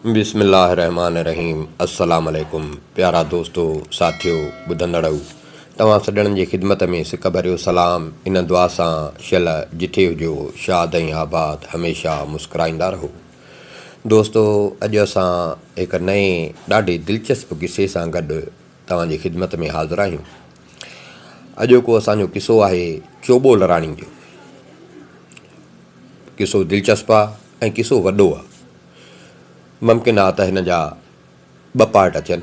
بسم الله الرحمٰن الرحيم السلام عليڪم پيارا دوستو ساٿيو ٻڌندڙؤ توهان سڄڻن جي خدمت ۾ سڪ ڀريو سلام ان دعا سان شل جٿي هجو شاد ۽ آباد هميشه مسڪرائيندا رهو دوستو اڄ اسان هڪ نئين ڏاڍي دلچسپ قصي سان گڏ توهان جي خدمت ۾ حاضر آهيون اڄوڪو اسان جو قصو آهي چوٻول راڻي جو قصو دلچسپ آ ۽ قصو وڏو آ. ممڪن آ ته هن جا ٻه پارٽ اچن.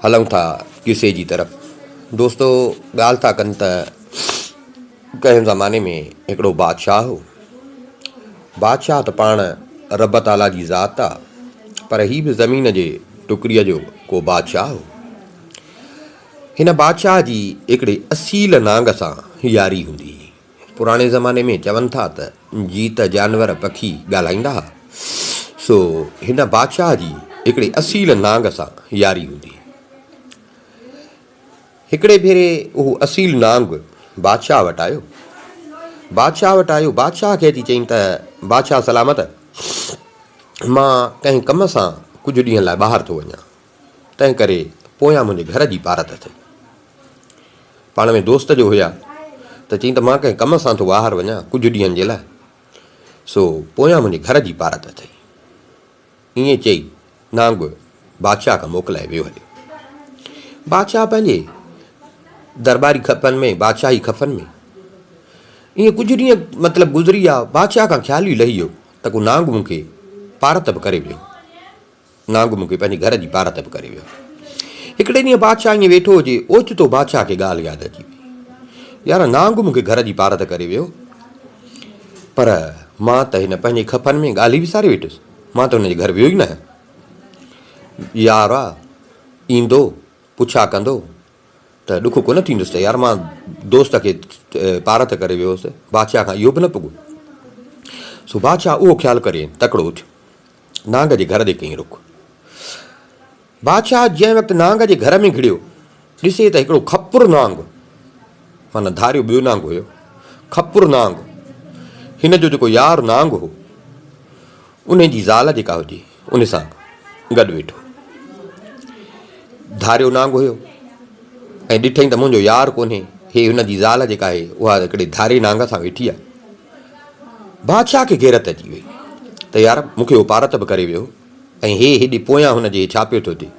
هلون ٿا قصي جي طرف. دوستو ڳالهه ٿا ڪن ته ڪنهن زماني ۾ هڪڙو بادشاهه هو. بادشاهه ته پاڻ رب تعاليٰ جي ذات آ پر هي به زمين جي ٽڪري جو ڪو بادشاهه هو. هن بادشاهه جي هڪڙي اصيل نانگ سان ياري هوندي هئي. پراڻي زماني ۾ چون ٿا ته جيت، جانور، پکي ڳالهائيندا ها. سو هن بادشاهه جي هڪڙي اصيل نانگ سان ياري هوندي هئي. هڪڙي ڀيري اهو اصيل نانگ بادشاهه وٽ آيو. بادشاهه وٽ آيو، بادشاهه کي اچي چيائين ته بادشاهه سلامت! مان ڪنهن ڪم سان ڪجهه ڏينهن لاء ٻاهر ٿو وڃان، تنهن ڪري پويان منهنجي گهر جي پارت اٿئي. پاڻ ۾ دوست جو هيا ته چيائين ته مان ڪنهن ڪم سان ٿو ٻاهر وڃان ڪجهه ڏينهن جي لاء سو پويان منهنجي گهر جي پارت اٿئي. ائين چئي نانگ بادشاهه کان موڪلائي ويو هليو. بادشاهه پنهنجي درٻاري کفن ۾ بادشاهي کفن ۾ ائين ڪجهه ڏينهن مطلب گذري ويا بادشاهه کان خيال ئي لهي ويو ته ڪو نانگ مون کي پارت به ڪري ويو. نانگ مون کي پنهنجي گهر جي پارت به ڪري ويو. هڪڙي ڏينهن بادشاهه ائين ويٺو هجي، اوچتو بادشاهه کي ڳالهه ياد اچي وئي. يار نانگ مون کي گهر جي پارت ڪري ويو، پر مان ته هن پنهنجي کڦن ۾ ڳالهه ئي وساري ويٺس، مان ته هن جي گهر ويو ئي ناهيان. يار آ، ايندو، پڇا ڪندو ته ڏک ڪونه ٿيندس ته يار مان دوست کي پارت ڪري ويو هوس، بادشاهه کان اهو به نه پڳو. سو بادشاهه اهو خيال ڪري تڪڙو اٿيو. نانگ جي گهر ڏي ڪيائين رخ. بادشاهه جنهن وقت نانگ جي گهر ۾ گهڙيو، ڏسي ته هڪڙو کپر نانگ، معنيٰ ڌاريو ٻيو نانگ هيو، کپر نانگ، هن جو جيڪو يار نانگ هو، انهي جي زال جيڪا هجي، ان سان گڏ ويٺو. ڌاريو نانگ هيو ۽ ڏٺائين ته منهنجو يار ڪونهي، هي هن جي زال جيڪا آهي، اها هڪڙي ڌاري نانگ سان ويٺي آهي. بادشاهه کي غيرت اچي وئي ته يار مون کي اهو پارت به ڪري ويو ۽ هي هيڏي پويان هن جي ڇا پيو ٿو ٿئي.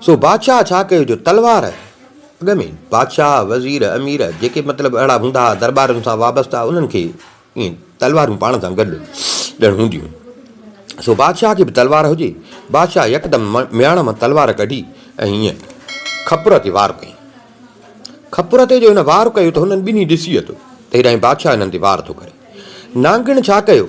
سو بادشاهه ڇا ڪيو جو تلوار اڳ ۾ بادشاهه، وزير، امير جيڪي مطلب اهڙا هوندا هئا درٻارن سان وابسته انهن کي ائين تلوارون پاڻ سان گڏ ڄڻ هونديون هيون. سو بادشاهه کي به تلوار هجي، بادشاهه يڪدم مياڻ مان تلوار ڪڍي ۽ ائين کپر تي وار ڪيائين. کپر تي جو هن وار ڪيو ته هنن ٻنهي ڏسي ورتو ته هيڏانهن بادشاهه هنن تي وار ٿو ڪري. نانگڻ ڇا ڪيو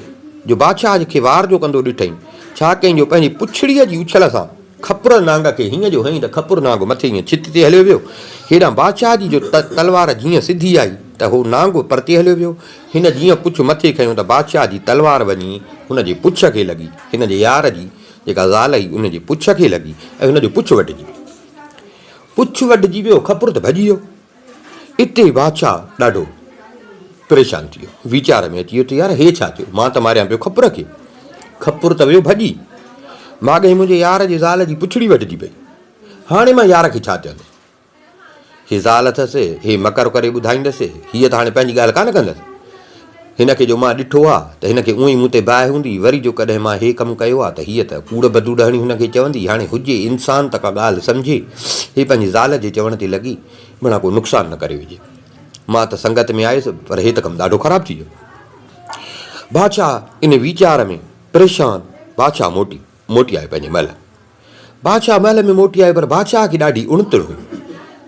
جو بادشاهه کي وار جو ڪندو ڏٺئين. ڇا ڪيائين جو پنهنجي پڇڙيء جي اڇل سان کپر نانگ کي هيئن جو هنئين ته کپر نانگ مٿي هيئن ڇت تي هليو ويو. هيڏانهن بادشاهه جي جو تلوار جيئن سڌي آئي ته هو نانگ پرتي هليو ويو. هن جيئن پڇ مٿي کنيو ته بادشاهه جي تلوار وڃي هن جي پڇ کي لڳي. هن جي يار جي جيڪا زال هئي ان جي پڇ کي لڳي ۽ هن جو پڇ وڍجي ويو. پڇ وڍجي ويو، کپر ته ڀڄي ويو. اتي بادشاهه ڏاڍو پريشان ٿي ويو. ويچار ۾ اچي ويو ته يار هي ڇا ٿيو؟ مان ته ماريان پيو کپر کي. کپر ته ويو ڀڄي. ماڳهين منهنجي يار جي زال جي پڇڙي وڍجي پئي. هاڻي مان يار کي ڇا چوندس؟ هي زال اٿس، هي مڪر ڪري ٻڌائيندس، هيء ته هاڻي پنهنجي ڳالهه ڪانه ڪندس. هن کي جو مان ڏٺو آ ته هن کي اونئن ئي مون تي باهه هوندي، وري جو ڪڏهن مان هي ڪم ڪيو آ ته هيء ته ڪوڙ بدوڙ هڻي هن کي چوندي، هاڻي هجي انسان ته ڪا ڳالهه سمجهي. هي پنهنجي زال جي چوڻ تي لڳي، بڻا ڪو نقصان نه ڪري وجهي. مان ته سنگت ۾ آيس، پر هي ته ڪم ڏاڍو خراب ٿي ويو. بادشاهه ان ويچار ۾ پريشان بادشاهه موٽي موٽي آيو پنهنجي محل. بادشاهه محل ۾ موٽي آيو پر بادشاهه کي ڏاڍي اڻتڻ هئي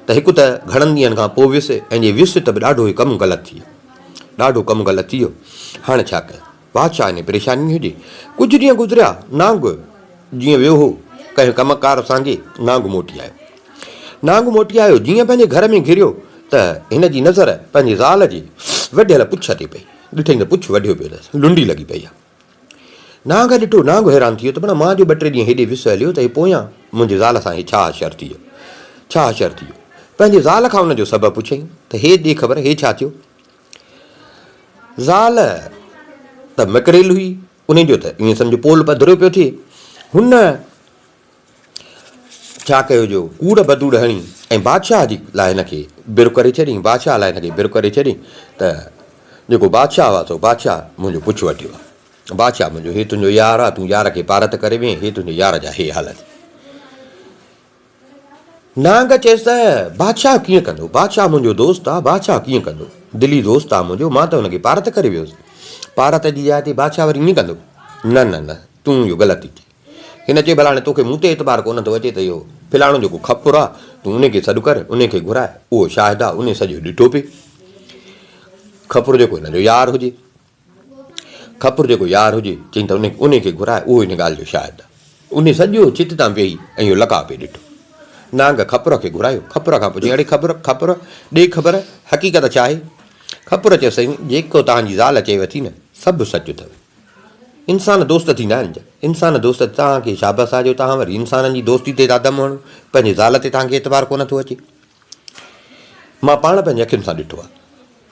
ته هڪ ته گهڻن ڏينهن کان پوء ويس ۽ جي ويس ته به ڏاڍو هي ڪم غلط ٿي ويو. ڏاڍو ڪم غلط ٿي ويو. هاڻ ڇا ڪيان؟ بادشاهه انهي پريشاني ۾ هجي. ڪجهه ڏينهن گذريا، نانگ جيئن ويو هو ڪنهن ڪم ڪار سانگي، نانگ موٽي آيو. نانگ موٽي آيو، جيئن پنهنجي گهر ۾ گهريو ته هن جي نظر پنهنجي زال جي وڍيل پڇ تي پئي. ڏٺائين ته پڇ وڍيو پيو اٿس، لنڊي لڳي پئي آهي. نانگ ڏٺو، نانگ حيران ٿي ويو ته ڀلا مان جو ٻه ٽي ڏينهن هيڏي وس هليو ته هي پويان منهنجي زال سان هي ڇا حشر ٿي ويو، ڇا حشر ٿي ويو. پنهنجي زال کان ان جو سبب پڇيائين ته هي ڏي خبر هي ڇا ٿيو؟ زال ته مڪريل هئي، انهي جو ته ائين سمجهه پول پڌرو پيو ٿئي. هن ڇا ڪيو جو ڪوڙ بدوڙ هڻي ۽ بادشاهه جي لاء هن کي بر ڪري ڇڏيائين، بادشاهه لاء هن کي بر ڪري ڇڏيائين ته جيڪو بادشاهه هئا سو بادشاهه منهنجو پڇ وٺيو آهي. بادشاهه منهنجو هي تنهنجو يار آهي، تون يار کي پارت ڪري وئين، هي تنهنجي يار جا هي حالت. نانگ چيس ته بادشاهه ڪيئن ڪندو؟ بادشاهه منهنجو دوست آ، بادشاهه ڪيئن ڪندو؟ دلي دوست آ منهنجو، مان ته هن کي پارت ڪري ويس. پارت جي جاء تي بادشاهه وري ائين ڪندو؟ نه نه نه، تون اهو غلط ٿي چئين. هن چيو ڀلا هاڻي توکي مون تي اعتبار ڪونه ٿو اچي ته اهو فلاڻو جيڪو کپر آ، تون ان کي سڏ ڪر، ان کي گهراء، اهو شاهد آ، ان سڄو ڏٺو پئي. کپر جيڪو هن جو يار هجي. کپر جيڪو يار هجي، چئين ته انهي کي گهراء، اهو ان ڳالهه جو شاهد آهي. انهي سڄو ڇت تان ويهي ۽ اهو لقاء پئي ڏٺو. نانگ کپر کي گهرايو. کپر کان پڇيائين، اڙي کپر، کپر، ڏي خبر، حقيقت ڇا آهي؟ کپر چيو، سائين، جيڪو توهان جي زال چيو ٿي نه، سڀ سچ اٿو. انسان دوست ٿيندا آهن ڇا؟ انسان دوست، توهان کي شابس آهي جو توهان وري انسانن جي دوستي تي ٿا دم هڻو، پنهنجي زال تي توهان کي اعتبار ڪونه ٿو اچي. مان پاڻ پنهنجي اکين سان ڏٺو آهي.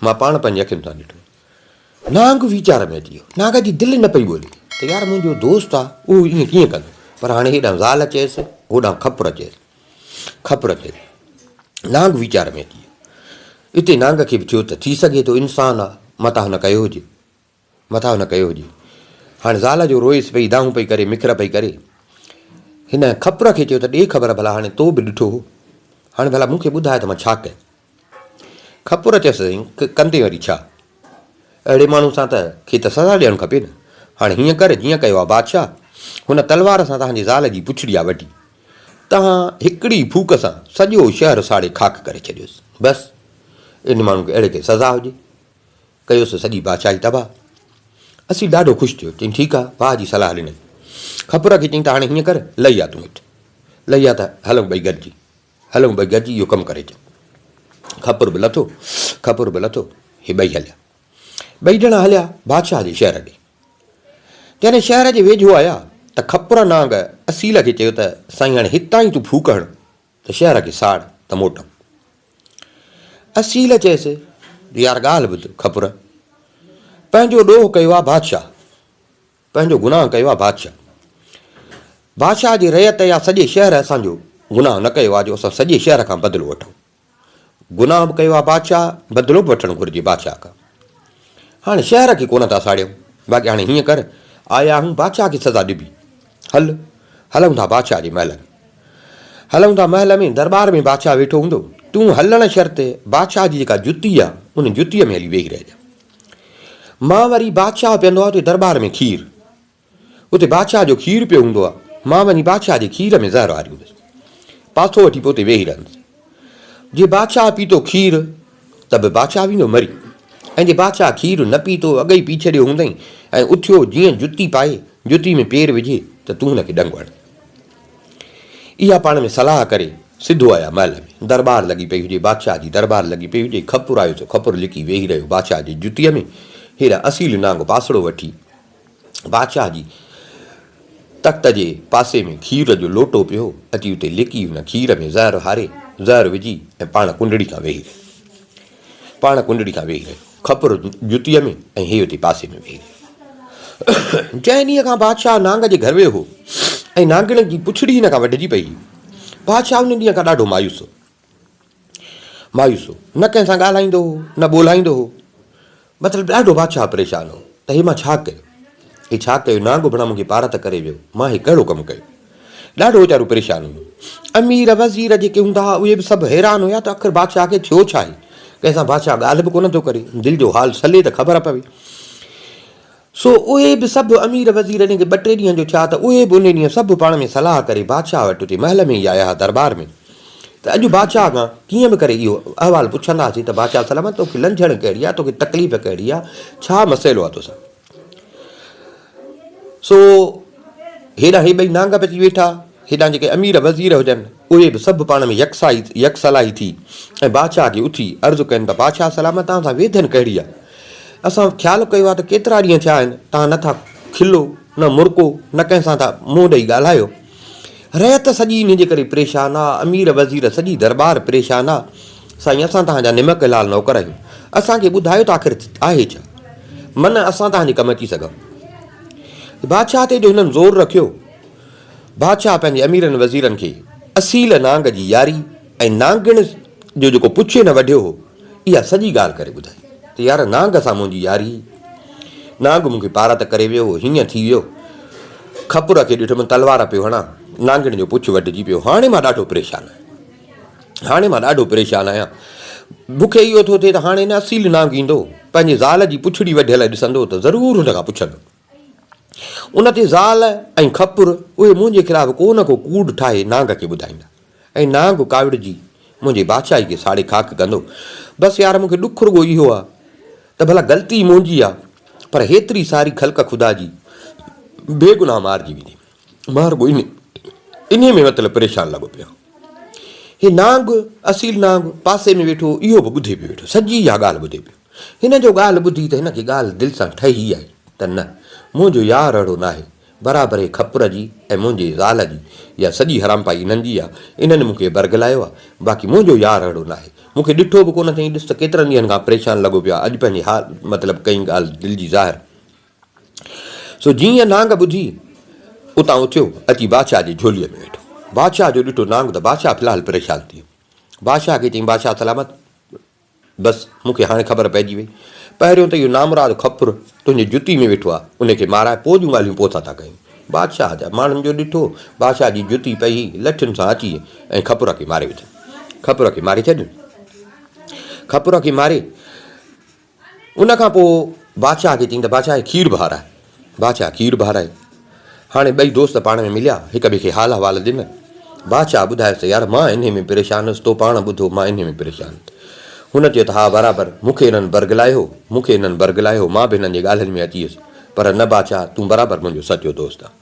مان پاڻ پنهنجي اکين سان ڏٺو آهي. نانگ ويچار ۾ اچي ويو. نانگ جي دل نه پئي ٻولي ته يار منهنجو دوست آ اهو ائين ڪيئن ڪندو. پر هاڻي هيڏانهن زال چيس هوڏانهن کپر چيس. کپر چيس. نانگ ويچار ۾ اچي ويو. اتي نانگ کي به ٿيو ته ٿي سگهي ٿو انسان آ متان هن ڪيو هجي. متان هن ڪيو هجي. هاڻي زال جو روئيس پئي دانهون پئي ڪري مکر پئي ڪري. هن کپر کي چيو ته ڏي خبر ڀلا هاڻي تو به ڏٺو هو. هاڻي ڀلا مون کي ٻڌاء ته مان ڇا ڪيان. کپر چيس سائين ڪندين وري ڇا؟ اهڙي ماڻهو سان ته کي ته سزا ڏيڻ کپي نه. هاڻي هيئن ڪر جيئن ڪيو آ بادشاهه. هن تلوار سان توهان جي زال جي پڇڙي آ وڍي. توهان هڪڙي ڦوڪ سان سڄو شهر ساڙي خاڪ ڪري ڇڏيوس. بس ان ماڻهو کي اهڙي کي سزا هجي. ڪيوس سڄي بادشاهي تباهه. اسير ڏاڍو خوش ٿيو. چيائين ٺيڪ آ واهه جي صلاح ڏنئي. کپر کي چيائين ته هاڻي هيئن ڪر لهي آ تون هيٺ. لهي آ ته هلون ٻئي گڏجي. هلون ٻئي گڏجي اهو ڪم ڪري اچون. کپر به لٿو، کپر به لٿو، هي ٻئي هليا. ٻئي ڄڻا هليا بادشاهه جي شهر ڏي. جڏهن شهر جي ويجهو آيا ته کپر نانگ اصيل کي چيو ته سائين هاڻي هتان ئي تون ڦوڪ هڻ ته شهر کي ساڙ ته موٽون. اصيل چيس يار ڳالهه ٻڌ کپر، پنهنجو ڏوهه ڪيو آ بادشاهه. پنهنجو گناهه ڪيو آ بادشاهه. بادشاهه جي رعيت يا سڄي شهر اسان جو گناهه نه ڪيو آ جو اسان سڄي شهر کان بدلو وٺون. گناهه به ڪيو آ بادشاهه، بدلو به وٺڻ گهرجي بادشاهه کان. هاڻي شهر کي ڪونه ٿا ساڙيون. باقي هاڻي هيئن ڪر، آيا آهيون بادشاهه کي سزا ڏبي. هل، هلون ٿا بادشاهه جي محل ۾. هلون ٿا محل ۾، درٻار ۾ بادشاهه ويٺو هوندو. تون هلڻ شرط بادشاهه جي جيڪا جتي آ، ان جتيء ۾ هلي ويهي رهجان. مان وري بادشاهه پيئندو آهي اتي درٻار ۾ کير. اتي بادشاهه جو کير پيو هوندو آهي. مان وڃي بادشاهه جي کير ۾ زهر هاريندس. پاسو وٺي پوء اتي ويهي رهندس. جي بادشاهه پيتو کير ته به بادشاهه ويندو مري ۽ جي بادشاهه کير نه پيتو اڳ ئي پي ڇڏيو هوندئين ۽ اٿيو جيئن جتي پائي جتي ۾ پير وجهي ته تون هن کي ڏنگ هڻ. اها پاڻ ۾ صلاح ڪري سڌو آيا محل ۾. درٻار لڳي پئي هجي، بادشاهه جي درٻار لڳي پئي هجي. کپر آيو سو کپر لڪي ويهي رهيو بادشاهه جي جتيء ۾. هيڏانهن اصيل نانگ پاسڙو وٺي بادشاهه جي تخت جي پاسي ۾ کير جو لوٽو پيو هو، اچي اتي لڪي هن کير ۾ زهر هاري، زهر وجهي ۽ پاڻ ڪنڊڙي کان ويهي رهيو. پاڻ ڪنڊڙي کان ويهي رهيو. کپر جتيء ۾ ۽ هي اتي پاسي ۾ ويهي رهيو. جنهن ڏينهن کان بادشاهه نانگ جي گهر ويو هو ۽ نانگڻ جي پڇڙي هن کان وڍجي پئي هئي، بادشاهه ان ڏينهن کان ڏاڍو مايوس هو. مايوس هو. نه ڪنهن سان ڳالهائيندو هو، نه ٻولهائيندو هو. مطلب ڏاڍو بادشاهه پريشان هو ته هي مان ڇا ڪيو؟ هي ڇا ڪيو؟ نانگ ڀڻا مون کي پارت ڪري ويو، مان هي ڪهڙو ڪم ڪيو؟ ڏاڍو ويچارو پريشان هيو. امير وزير جيڪي هوندا هئا اهي به سڀ حيران هيا ته آخر بادشاهه کي ٿيو ڇا آهي؟ ڪنهن سان بادشاهه ڳالهه به ڪونه ٿو ڪري، دل جو حال سلي ته خبر پوي. سو اهي به سڀ امير وزير انهن کي ٻه ٽي ڏينهن جو ٿيا ته اهي به انهي ڏينهن سڀ پاڻ ۾ صلاح ڪري بادشاهه وٽ اتي محل ۾ ئي آيا ها درٻار ۾ ته اڄ بادشاهه کان ڪيئن به ڪري اهو احوال پڇنداسين ته بادشاهه سلامت توکي لنجهڻ ڪهڙي آهي توکي تڪليف ڪهڙي آهي ڇا مسئلو آهي توسان؟ سو هيڏانهن هي ٻئي نانگ به اچي ويٺا، هيڏانهن جيڪي امير وزير هجن، اهي به سڀ پاڻ ۾ يڪسائي يڪصلاحي ٿي ۽ بادشاهه کي اٿي عرض ڪين ته بادشاهه سلامت توهان سان ويڌن ڪهڙي آهي؟ اسان خيال ڪيو آهي ته ڪيترا ڏينهن ٿيا آهن، توهان نه ٿا کلو، نه مرڪو، نه ڪنهن سان ٿا منهن ڏئي ڳالهايو. رعيت سڄي انهي جي ڪري پريشان آ، امير وزير سڄي درٻار پريشان آ. سائين اسان توهان جا نمڪ حلال نوڪر آهيون، اسان کي ٻڌايو ته آخر آهي ڇا؟ من اسان توهان جي ڪم اچي سگهون. بادشاهه تي جو هنن زور رکيو. بادشاهه پنهنجي اميرن وزيرن کي اصيل نانگ جي ياري ۽ نانگڻ جو جيڪو پڇ هن وڍيو هو، اها سڄي ڳالهه ڪري ٻڌائي ته يار نانگ سان منهنجي ياري هئي. نانگ مون کي پارت ڪري ويو هو، هيئن ٿي ويو. کپر کي ڏٺم تلوار پيو هڻان، نانگڻ جو پڇ وڍجي پيو. هاڻي مان ڏاڍو پريشان آهيان. هاڻي مان ڏاڍو پريشان آهيان. مون کي اهو ٿو ٿئي ته هاڻي نه اصيل نانگ ايندو، پنهنجي زال جي پڇڙي وڍيل ڏسندو ته ضرور هن کان پڇندو. ان تي زال ۽ کپر اهي منهنجي خلاف ڪو نه ڪو ڪوڙ ٺاهي نانگ کي ٻڌائيندا ۽ نانگ ڪاوڙجي منهنجي بادشاهي کي ساڙي خاڪ ڪندو. بس يار مون کي ڏک رڳو اهو آ ته ڀلا غلطي منهنجي آ پر هيتري ساري خلق خدا جي بيگناهه مارجي ويندي. مان رڳو انهي ۾ مطلب پريشان لڳو پيو آهيان. هي نانگ، اصيل نانگ، پاسي ۾ ويٺو هو اهو به ٻڌي پيو ويٺو سڄي اها ڳالهه ٻڌي پيو. هن جو ڳالهه ٻڌي ته هن کي ڳالهه دل سان ٺهي آئي ته نه، منهنجو يار اهڙو ناهي، برابر هي کپر جي ۽ منهنجي زال جي اها سڄي حرامپائي انهن جي آ، انهن مون کي برغلايو آ، باقي منهنجو يار اهڙو ناهي. مون کي ڏٺو به ڪونه اٿئين، ڏس ته ڪيترن ڏينهن کان پريشان لڳو پيو آ، اڄ پنهنجي حال مطلب ڪئين ڳالهه دل جي ظاهر. سو جيئن نانگ ٻڌي اتان اٿيو، اچي بادشاهه جي جهوليء ۾ ويٺو. بادشاهه جو ڏٺو نانگ ته بادشاهه في الحال پريشان ٿي ويو. بادشاهه کي چيائين، بادشاهه سلامت! بس مون کي هاڻي خبر پئجي وئي. پهريون ته اهو نامراد کپر تنهنجي جتي ۾ ويٺو آهي، ان کي مارائي پوء جون ڳالهيون پوء ٿا ٿا ڪيون. بادشاهه جا ماڻهن جو ڏٺو، بادشاهه جي جتي پئي هئي، لٺين سان اچي ۽ کپر کي ماري وڌن. کپر کي ماري ڇڏين. کپر کي ماري ان کان پوء بادشاهه کي چيائين ته بادشاهه هي کير به هاراء. بادشاهه کير به هارائي. هاڻي ٻئي دوست پاڻ ۾ مليا، هڪ ٻئي کي حال احوال ڏنا. بادشاهه ٻڌايس ته يار مان انهي ۾ پريشان هيس، تو پاڻ ٻڌو مان انهي ۾ پريشان. هن چيو ته ها برابر، مون کي انهن برغلايو هو، مون کي انهن برغلايو هو، مان به هنن جي ڳالهين ۾ اچي ويس، پر نه بادشاهه تون برابر منهنجو سچو دوست آن.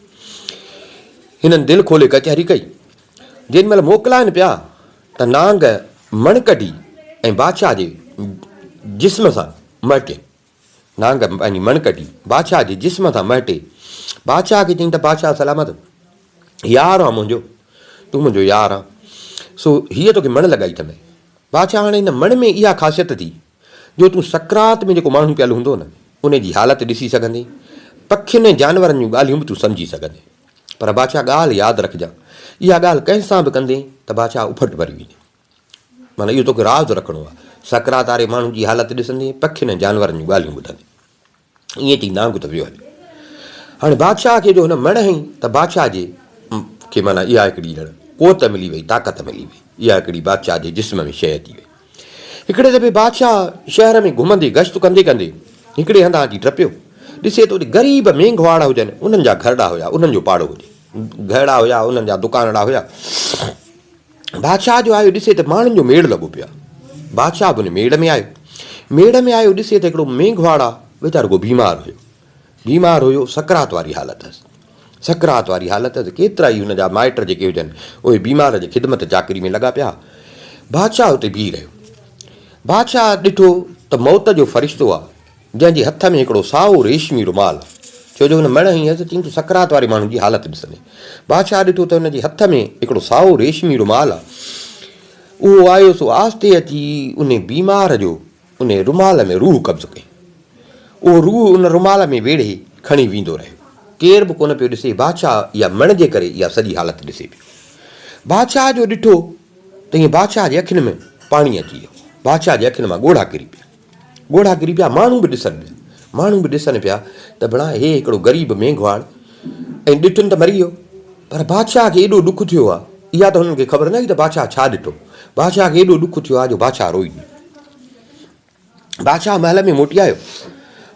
هنن دل کولي ڪچهري ڪئي. جيڏي مهل موڪلائن پيا ته نانگ مڻ ڪڍي ۽ بادشاهه جي جسم سان مهٽين. نانگ پنهنجي مڻ ڪڍي بادشاهه جي جسم سان مهٽي بادشاهه کي چيائين ته بادشاهه سلامت يار آن منهنجو، تون منهنجو يار آن، سو هيء توکي مڻ لڳائي اٿم. بادشاهه هاڻي هن مڻ ۾ اها خاصيت ٿي جو تون سڪرات ۾ جيڪو ماڻهو پيل هوندو نه ان جي حالت ڏسي سگهندين، پکين ۽ جانورن جون ڳالهيون به تون سمجهي سگهندين. پر بادشاهه ڳالهه ياد رکجان، اها ڳالهه ڪنهن سان به ڪندين ته بادشاهه اڦٽ ڀري ويندين. معنيٰ اهو توکي راز رکڻو آهي. سڪرات واري ماڻهو جي حالت ڏسندين، پکين ۽ جانورن جون ڳالهيون ٻڌندين. ائين چئي نانگ ته ويو هليو. هاڻي بادشاهه کي جو هن مڻ هنئي ته بادشاهه جي کي معنيٰ اها هڪڙي ڄڻ قوت ملي وئي، طاقت ملي وئي. اها هڪڙي بادشاهه جي جسم ۾ شيء اچي وئي. هڪڙي دفعي بادشاهه شهر ۾ گهمندي گشت ڪندي ڪندي هڪڙي هنڌان اچي ٽپيو. ڏسي ته اتي غريب مينگهواڙ هجن، انهن جا گهرڙا هيا، انهن جو پاڙو هجي. گهرڙا هيا، انهن جا دڪانڙا هيا. بادشاهه جو آيو ڏسي ته ماڻهن جو ميڙ لڳو پيو آهي. بادشاهه به ان ميڙ ۾ آيو. ميڙ ۾ آيو ڏسي ته هڪڙو مينگهواڙ آ، ويچارو ڪو بيمار هيو. بيمار هيو، سڪرات واري حالت هيس. سڪرات واري حالت هيس. ڪيترائي هن جا مائٽ جيڪي هجن، اهي بيمار جي خدمت چاڪري ۾ لڳا پيا. بادشاهه اتي بيهي رهيو. بادشاهه ڏٺو ته موت جو فرشتو آ، جنهن جي هٿ ۾ هڪڙو سائو ريشمي رومال، ڇو جو هن مڻ هنئي هيس، چيائين تون سڪرات واري ماڻهو جي حالت ڏسندين. بادشاهه ڏٺو ته هن جي هٿ ۾ هڪڙو سائو ريشمي رومال آ. اهو آيو سو آهستي اچي انهي بيمار جو انهي رومال ۾ روح قبض ڪيائين. اهو روح ان رومال ۾ ويڙهي کڻي ويندو رهيو. ڪير به ڪونه پيو ڏسي، بادشاهه اها مڻ جي ڪري اها سڄي حالت ڏسي پيو. بادشاهه جو ڏٺو ته ائين بادشاهه جي اکين ۾ پاڻي اچي ويو. بادشاهه جي اکين مان ڳوڙها ڪري پيا. ڳوڙها ڪري پيا، ماڻهو به ڏسن پيا. ماڻهو به ڏسن پيا ته ڀلا هي هڪڙو غريب مينگهواڙ ۽ ڏٺن ته مري ويو. پر بادشاهه کي ايڏو ڏک ٿيو آ، اها ته هنن کي خبر نه هئي ته بادشاهه ڇا ڏٺو. بادشاهه کي ايڏو ڏک ٿيو آ جو بادشاهه روئي ڏنو. بادشاهه محل ۾ موٽي آيو.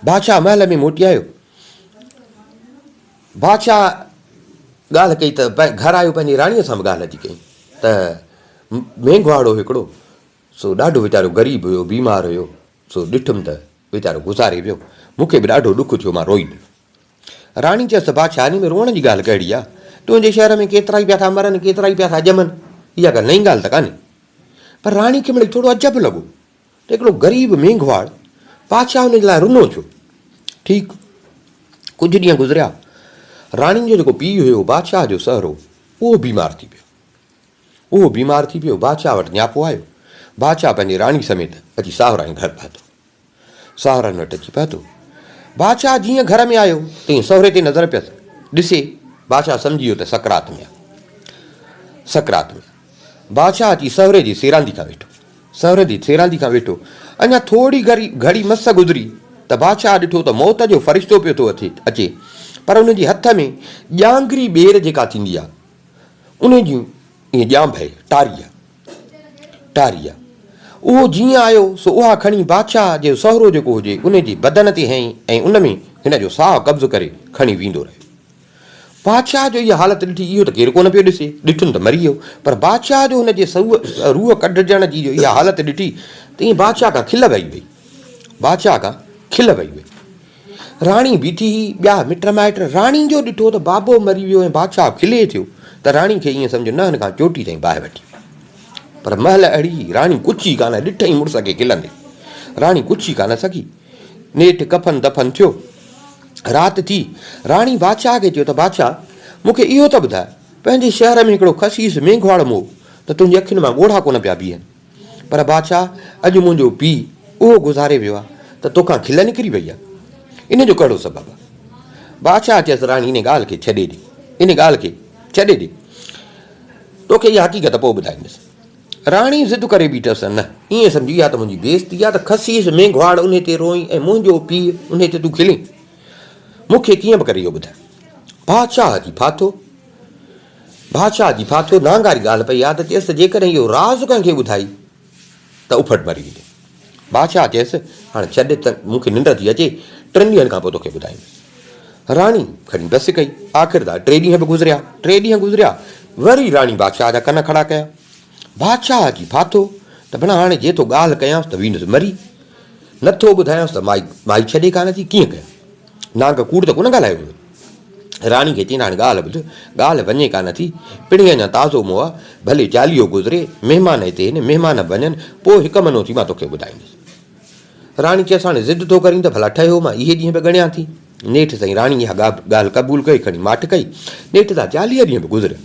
بادشاهه محل ۾ موٽي آيو. بادشاهه ڳالهه ڪئي ته گهر آيو پنهنجي راڻيء سان به ڳالهه اچي ڪئي ته مينگهواڙ هو هڪڙو سو ڏاڍو ويچارو غريب هيو، بيمار هيو، سو ڏٺم ته ويچارو گذاري ويو. مون کي به ڏاڍو ڏک ٿيو، مان روئي ڏنو. راڻي چيس ته بادشاهه انهي ۾ روئڻ جي ڳالهه ڪهڙي آ؟ تنهنجي شهر ۾ ڪيترائي پيا ٿا مرن، ڪيترائي پيا ٿا ڄمن، اها ڪا نئين ڳالهه ته ڪانهي. پر راڻي کي مڙئي ٿورو عجب لڳو ته هڪڙو غريب مينگهواڙ بادشاهه ان جي لاء رنو ڇو؟ ٺيڪ ڪجهه ڏينهن گذريا، راڻي جو جيڪو پيء هيو، بادشاهه جو سهرو، اهو بيمار ٿي پيو. اهو بيمار ٿي پيو. بادشاهه وٽ نياپو آيو. بادشاهه پنهنجي راڻي سميت اچي ساهورائين گهر پهتو. ساهورن وٽ اچي پهتو. بادشاهه جيئن گهر ۾ آيو، تيئن سهري تي نظر پيس. ڏسي بادشاهه سمجهي ويو ته سڪرات ۾ آ. سڪرات ۾ آ. بادشاهه اچي سهري جي سيراندي کان ويٺو. سهري جي سيراندي کان ويٺو. اڃا ٿوري گهڙي مس گذري ته بادشاهه ڏٺو ته موت جو فرشتو پيو ٿو اچي، پر ان جي هٿ ۾ ڄانگري ٻير جيڪا ٿيندي آ، ان جون ائين ڄانڀ ٽاري آ. ٽاري آ. اهو جيئن آيو سو اها کڻي بادشاهه جو سهرو جيڪو هجي ان جي بدن تي هنئي ۽ ان ۾ هن جو ساهه قبض ڪري کڻي ويندو رهيو. بادشاهه جو اها حالت ڏٺي اهو ته ڪير ڪونه پيو ڏسي، ڏٺن ته مري ويو، پر بادشاهه جو هن جي روح ڪڍجڻ جي جو اها حالت ڏٺي ته ائين بادشاهه کان کل وهي وئي. بادشاهه کان کل وهي وئي. راڻي بيٺي هئي، ٻيا مٽ مائٽ راڻي جو ڏٺو ته بابو مري ويو ۽ بادشاهه کلي ٿيو ته راڻي کي ائين سمجهيو نهن کان چوٽي تائين باهه وٺي وئي. پر مهل اهڙي هئي، راڻي ڪڇي ڪانه ڏٺئي مڙس کي کلندي. راڻي ڪڇي ڪانه سگهي. نيٺ ڪفن دفن ٿيو. رات ٿي. راڻي بادشاهه کي چيو ته بادشاهه! مون کي اهو ته ٻڌاء، پنهنجي شهر ۾ هڪڙو خسيس مينگهواڙ مئو ته تنهنجي اکين مان ڳوڙها ڪونه پيا بيهن. پر بادشاهه! اڄ منهنجو پيء اهو گذاري ويو آهي ته توکان کل نڪري وئي آهي. ان جو ڪهڙو سبب آهي؟ بادشاهه چيس راڻي ان ڳالهه کي ڇڏي ڏي. ان ڳالهه کي ڇڏي ڏي. توکي اها حقيقت پوء ٻڌائيندس. راڻي ضد ڪري بيٺس ته نه، ائين سمجهه اها ته منهنجي بيعزتي آهي ته خسيس مينگهواڙ انهي تي روئين ۽ منهنجو پيء انهي تي تون کلين. مون کي ڪيئن به ڪري اهو ٻڌاء. بادشاهه اچي ڦاٿو. بادشاهه جي ڦاٿو نانگاري ڳالهه پئي ياد اچيس ته جيڪڏهن اهو راز ڪنهن کي ٻڌائي ته اڦٽ مري ويندو. بادشاهه چيس، هاڻ ڇڏ ته مون کي ننڊ ٿي اچي، ٽن ڏينهن کان پوء توکي ٻڌائيندس. راڻي کڻي بس ڪئي. آخر ته ٽي ڏينهن به گذريا. ٽي ڏينهن گذريا، وري راڻي بادشاهه جا ڪن کڙا ڪيا. بادشاهه اچي ڦاٿو ته ڀلا هاڻي جي ٿو ڳالهه ڪيانس ته ويندس مري، نه ٿو ٻڌايانس ته مائي مائي ڇڏي ڪانه ٿي، ڪيئن ڪيان؟ نانگ ڪوڙ ته ڪونه ڳالهايو هوندو. راڻي کي چيائين ته هاڻي ڳالهه ٻڌ، ڳالهه وڃي ڪانه ٿي، پڻهين اڃا تازو مئو آ، ڀلي چاليهو گذري، مهمان هتي هن، مهمان به وڃن، پوء هڪ منو ٿي مان توکي ٻڌائيندس. راڻي چيس هاڻي ضد ٿو ڪرين ته ڀلا ٺهيو، مان اهي ڏينهن به ڳڻيان ٿي. نيٺ سائين راڻي اها ڳالهه قبول ڪئي، کڻي ماٺ ڪئي. نيٺ ته 40 ڏينهن به گذريا.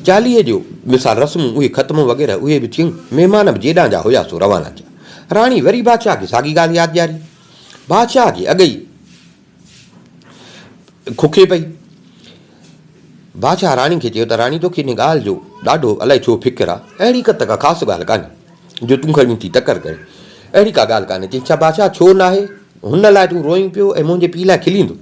چاليهي جو مثال رسمون اهي ختمون وغيره اهي به ٿيون، مهمان به جيڏانهن جا هيا سو روانا ٿيا. راڻي وري بادشاهه کي ساڳي ڳالهه ياد ڏياري. بادشاهه کي اڳ ئي ککي پئي. بادشاهه راڻي کي چيو ته راڻي توکي ان ڳالهه جو ڏاڍو الائي ڇو فڪر آ، اهڙي ڪا ته ڪا خاص ڳالهه ڪانهي جو تون کڻي ٿي تڪڙ ڪرين. اهڙي ڪا ڳالهه ڪانهي. چيائين ڇا بادشاهه ڇو ناهي، هن لاء تون روئين پيو ۽ منهنجي پيء لاء کليندو.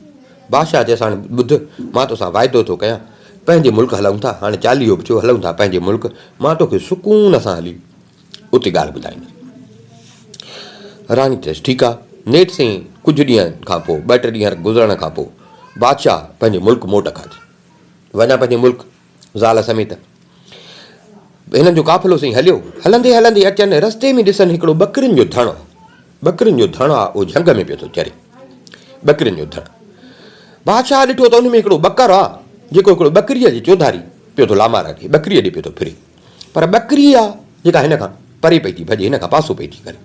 بادشاهه چيس هاڻي ٻڌ، مان توسان واعدو ٿو ڪيان، پنهنجي ملڪ هلون ٿا، هاڻي چاليهو به ٿيو، هلون ٿا پنهنجي ملڪ، مان توکي سڪون سان هلي اتي ڳالهه ٻڌائيندس. راڻي چيس، ٺيڪ آ. نيٺ سائين ڪجهه ڏينهن کان پوء، ٻه ٽي ڏينهن گذرڻ کان پوء، بادشاهه پنهنجي ملڪ موٽ کاڌي. وڃان پنهنجي ملڪ زال سميت. هنن جو قافلو سائين هليو. هلندي هلندي اچن رستي ۾ ڏسن هڪڙو ٻڪرين جو ڌڻ آ. ٻڪرين جو ڌڻ آ، اهو جهنگ ۾ پيو ٿو چري. ٻڪرين جو ڌڻ. بادشاهه ڏٺو ته ان ۾ هڪڙو ٻڪر آ، جيڪو هڪڙو ٻڪريء جي چوڌاري پيو ٿو لامارا ڏئي، ٻڪريء ڏي پيو ٿو ڦري. پر ٻڪري آ جيڪا هن کان پري پئي ٿي ڀڄي، هن کان پاسو پئي ٿي ڪري.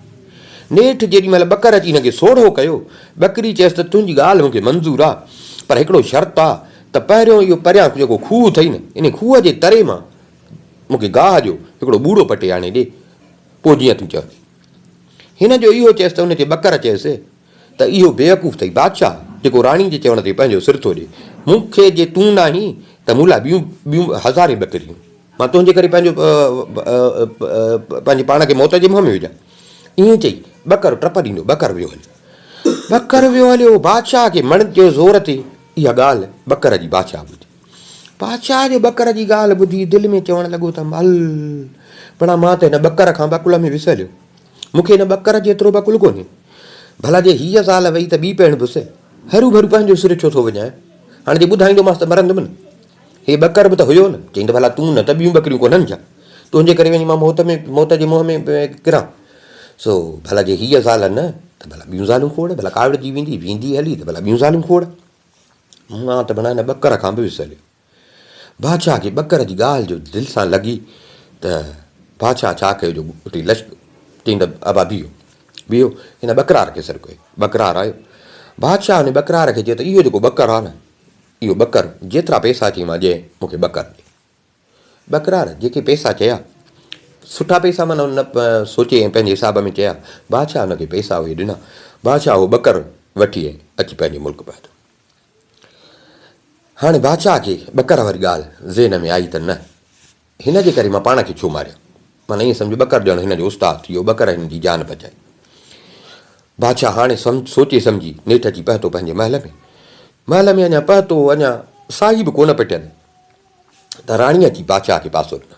نيٺ جيڏي مهل ٻڪر اچي هن کي سوڙهو ڪيو، ٻڪري چيس ته تنهنجي ڳالهه مون کي منظور آ، پر هڪڙو شرط آ ته پهريون اهو پريان جيڪو کوهه اٿئي نه، انهي کوهه جي تري مان مون کي گاهه جو هڪڙو ٻوڙو پٽي آڻي ڏي، پوء جيئن تون چوندين. هن جو اهو چيس ته ان تي ٻڪر چيس ته اهو بيوقوف اٿئي بادشاهه، جيڪو راڻي جي چوڻ تي پنهنجو سر ٿو ڏي. مون کي جي تون ناهين ته مون لاء ٻيون ٻيون هزارين ٻڪريون. مان تنهنجي ڪري پنهنجو پنهنجي پاڻ کي موت جي منهن ۾ وجهان. ائين چئي ٻڪر ٽپ ڏيندو ٻڪر ويو هليو. ٻڪر ويو هليو. بادشاهه کي مڻ جو زور تي اها ڳالهه ٻڪر جي بادشاهه ٻڌي. بادشاهه جو ٻڪر جي ڳالهه ٻڌي دل ۾ چوڻ لڳو ته مل بڻا مان ته هن ٻڪر کان به عقل ۾ وسهليو. مون کي هن ٻڪر جيترو به عقل ڪونهي. ڀلا جي هيء زال وئي ته ٻي پهڻبس. هروڀرو پنهنجو سر ڇو ٿو وڃايان. هاڻي جي ٻڌائيندومانس ته مرندم نه. هي ٻڪر به ته هيو نه. چيائين ته ڀلا تون نه ته ٻيون ٻڪريون ڪونهن ڇا؟ تنهنجي ڪري وڃي مان موت ۾ موت جي منهن ۾ ڪران. سو ڀلا جي هيء زال نه ته ڀلا ٻيون زالون کوڙ. ڀلا ڪاوڙجي ويندي، ويندي هلي ته ڀلا ٻيون زالون کوڙ. مان ته ڀلا هن ٻڪر کان به وسريو. بادشاهه کي ٻڪر جي ڳالهه جو دل سان لڳي ته بادشاهه ڇا ڪيو جو اتي لشڪ چيائين ته ابا بيهو بيهو هن ٻڪرار کي سڏ ڪيو. ٻڪرار آيو. بادشاهه ان ٻڪرار کي چيو ته اهو جيڪو ٻڪر آهي نه اهو ٻڪر جيترا پئسا چئين مان ڏئين مون کي ٻڪر ڏي. ٻڪرار جيڪي پئسا چيا سٺا پئسا معنيٰ هن سوچي ۽ پنهنجي حساب ۾ چيا. بادشاهه هن کي پئسا اهي ڏنا. بادشاهه اهو ٻڪر وٺي ۽ اچي پنهنجي ملڪ پهتو. هاڻي بادشاهه کي ٻڪر واري ڳالهه ذهن ۾ آئي ته نه، هن جي ڪري مان پاڻ کي ڇو ماريان؟ معنيٰ ائين سمجهه ٻڪر ڄڻ هن جو استاد ٿي ويو، ٻڪر هن جي جان بچائي. بادشاهه هاڻي سوچي سمجهي نيٺ اچي پهتو پنهنجي محل ۾. محل ۾ اڃا پهتو، اڃا ساهي به ڪونه پٽين ته راڻي اچي بادشاهه کي پاسو ڏنو.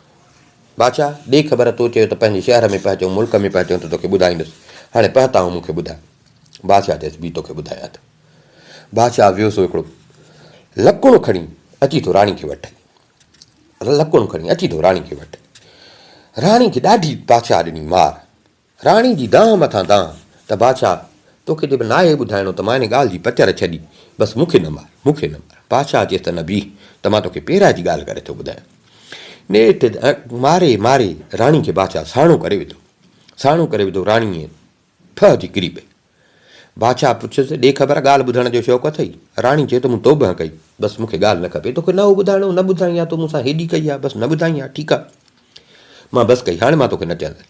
بادشاهه، ڏي خبر، تو چيو ته پنهنجي شهر ۾ پهچون، ملڪ ۾ پهچون ته توکي ٻڌائيندس. هاڻي پهتا آهيون، مون کي ٻڌاء. بادشاهه چيس، بيهه توکي ٻڌايان ٿو. بادشاهه ويو سو هڪڙو لڪڻ کڻي اچي ٿو راڻي کي وٺ. لڪڻ کڻي اچي ٿو راڻي کي وٺ. راڻي کي ڏاڍي بادشاهه ڏني مار. راڻي جي دانهن مٿان دانهن ته بادشاهه توکي جي به ناهي ٻڌائڻو ته مان ان ڳالهه جي پچر ڇڏي، بس مون کي نه مار، مون کي نه مار. بادشاهه چيس ته نه بيهه ته مان توکي پيرا جي ڳالهه ڪري ٿو ٻڌايان. نيٺ ماري ماري راڻي کي بادشاهه ساڻو ڪري وڌو. ساڻو ڪري وڌو راڻي ٺهه ٿي ڪري پئي. بادشاهه پڇيس، ڏي خبر، ڳالهه ٻڌڻ جو شوق اٿئي؟ راڻي چيو ته مون توبهه ڪئي، بس مون کي ڳالهه نه کپي. توکي نه هو ٻڌائڻو، نه ٻڌائين ها، تو مون سان هيڏي ڪئي آ، بس نه ٻڌائين ها، ٺيڪ آ. مان بس ڪئي، هاڻي مان توکي نه چوندس.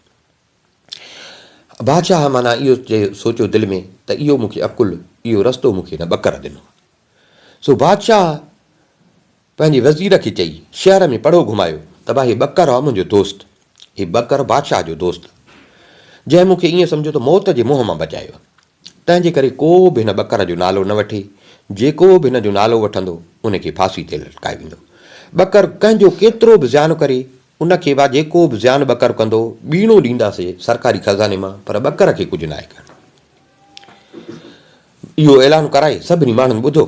بادشاهه معنيٰ اهو چيو، سوچيو دل ۾ ته اهو مون کي عقل، اهو رستو مون کي هن ٻڪر ڏنو آ. سو بادشاهه پنهنجي وزير کي چئي شهر ۾ پڙهو گهمايو ته ڀاء هي ٻڪر آ منهنجو دوست، هي ٻڪر بادشاهه جو دوست آ، جنهن مون کي ائين سمجهو ته موت جي منهن مان بچايو آ، تنهن جي ڪري ڪو به هن ٻڪر جو نالو نه وٺي، جيڪو به هن جو نالو وٺندو، ان کي ڦاسي تي لٽڪايو ويندو. ٻڪر ڪنهن جو ڪيترو به زيان ڪري، ان کي وا جيڪو به زيان ٻڪر ڪندو، ٻيڻو ڏينداسي سرڪاري خزاني مان، پر ٻڪر کي ڪجهه ناهي ڪرڻو. اهو اعلان ڪرائي سڀني ماڻهن ٻڌو.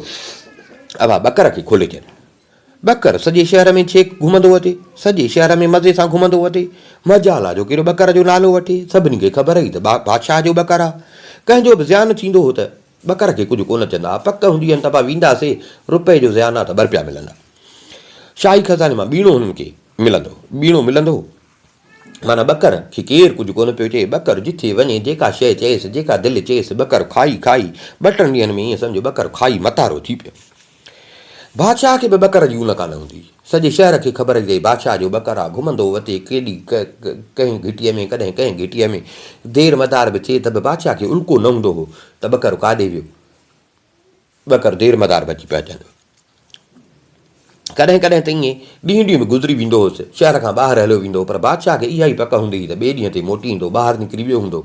ابا ٻڪر کي کولي ڇڏ. ٻڪر سڄي شهر ۾ ڇيڪ گهمندو اچي. سڄي شهر ۾ مزي سان گهمندو اچي. مجال آ جو ڪير ٻڪر جو نالو وٺي. سڀني کي خبر هئي ته بادشاهه جو ٻڪر آ. ڪنهن جو به زيان ٿيندو هو ته ٻڪر کي ڪجهه ڪونه چوندا ها. پڪ هوندي هين ته ابا وينداسي، رپئي جو زيان آ ته ٻه رپيا ملندا. شاهي خزاني مان ٻيڻو هنن کي ملندو هو. ٻيڻو ملندو هو. معنيٰ ٻڪر کي ڪير ڪجهه ڪونه پيو چئي. ٻڪر جٿي وڃي، جيڪا شيء چئيس، جيڪا دل چئيس، ٻڪر کائي کائي، ٻه ٽن ڏينهن ۾ ائين سمجهه ٻڪر کائي متارو ٿي پيو. بادشاهه کي به ٻڪر جي اون ڪانه هوندي هئي. سڄي شهر کي خبر هئي ته هي بادشاهه جو ٻڪر آ، گهمندو وتي، ڪيڏي ڪنهن گهٽيء ۾، ڪڏهن ڪنهن گهٽيء ۾. دير مدار به ٿئي ته به بادشاهه کي الڪو نه هوندو هو ته ٻڪر ڪاڏي ويو. ٻڪر دير مدار به اچي پهچندو. ڪڏهن ڪڏهن ته ائين ڏينهن ڏينهن به گذري ويندو هوس. شهر کان ٻاهر هليو ويندو هو، پر بادشاهه کي اها ئي پڪ هوندي هئي ته ٻئي ڏينهن تي موٽي ايندو. ٻاهر نڪري ويو هوندو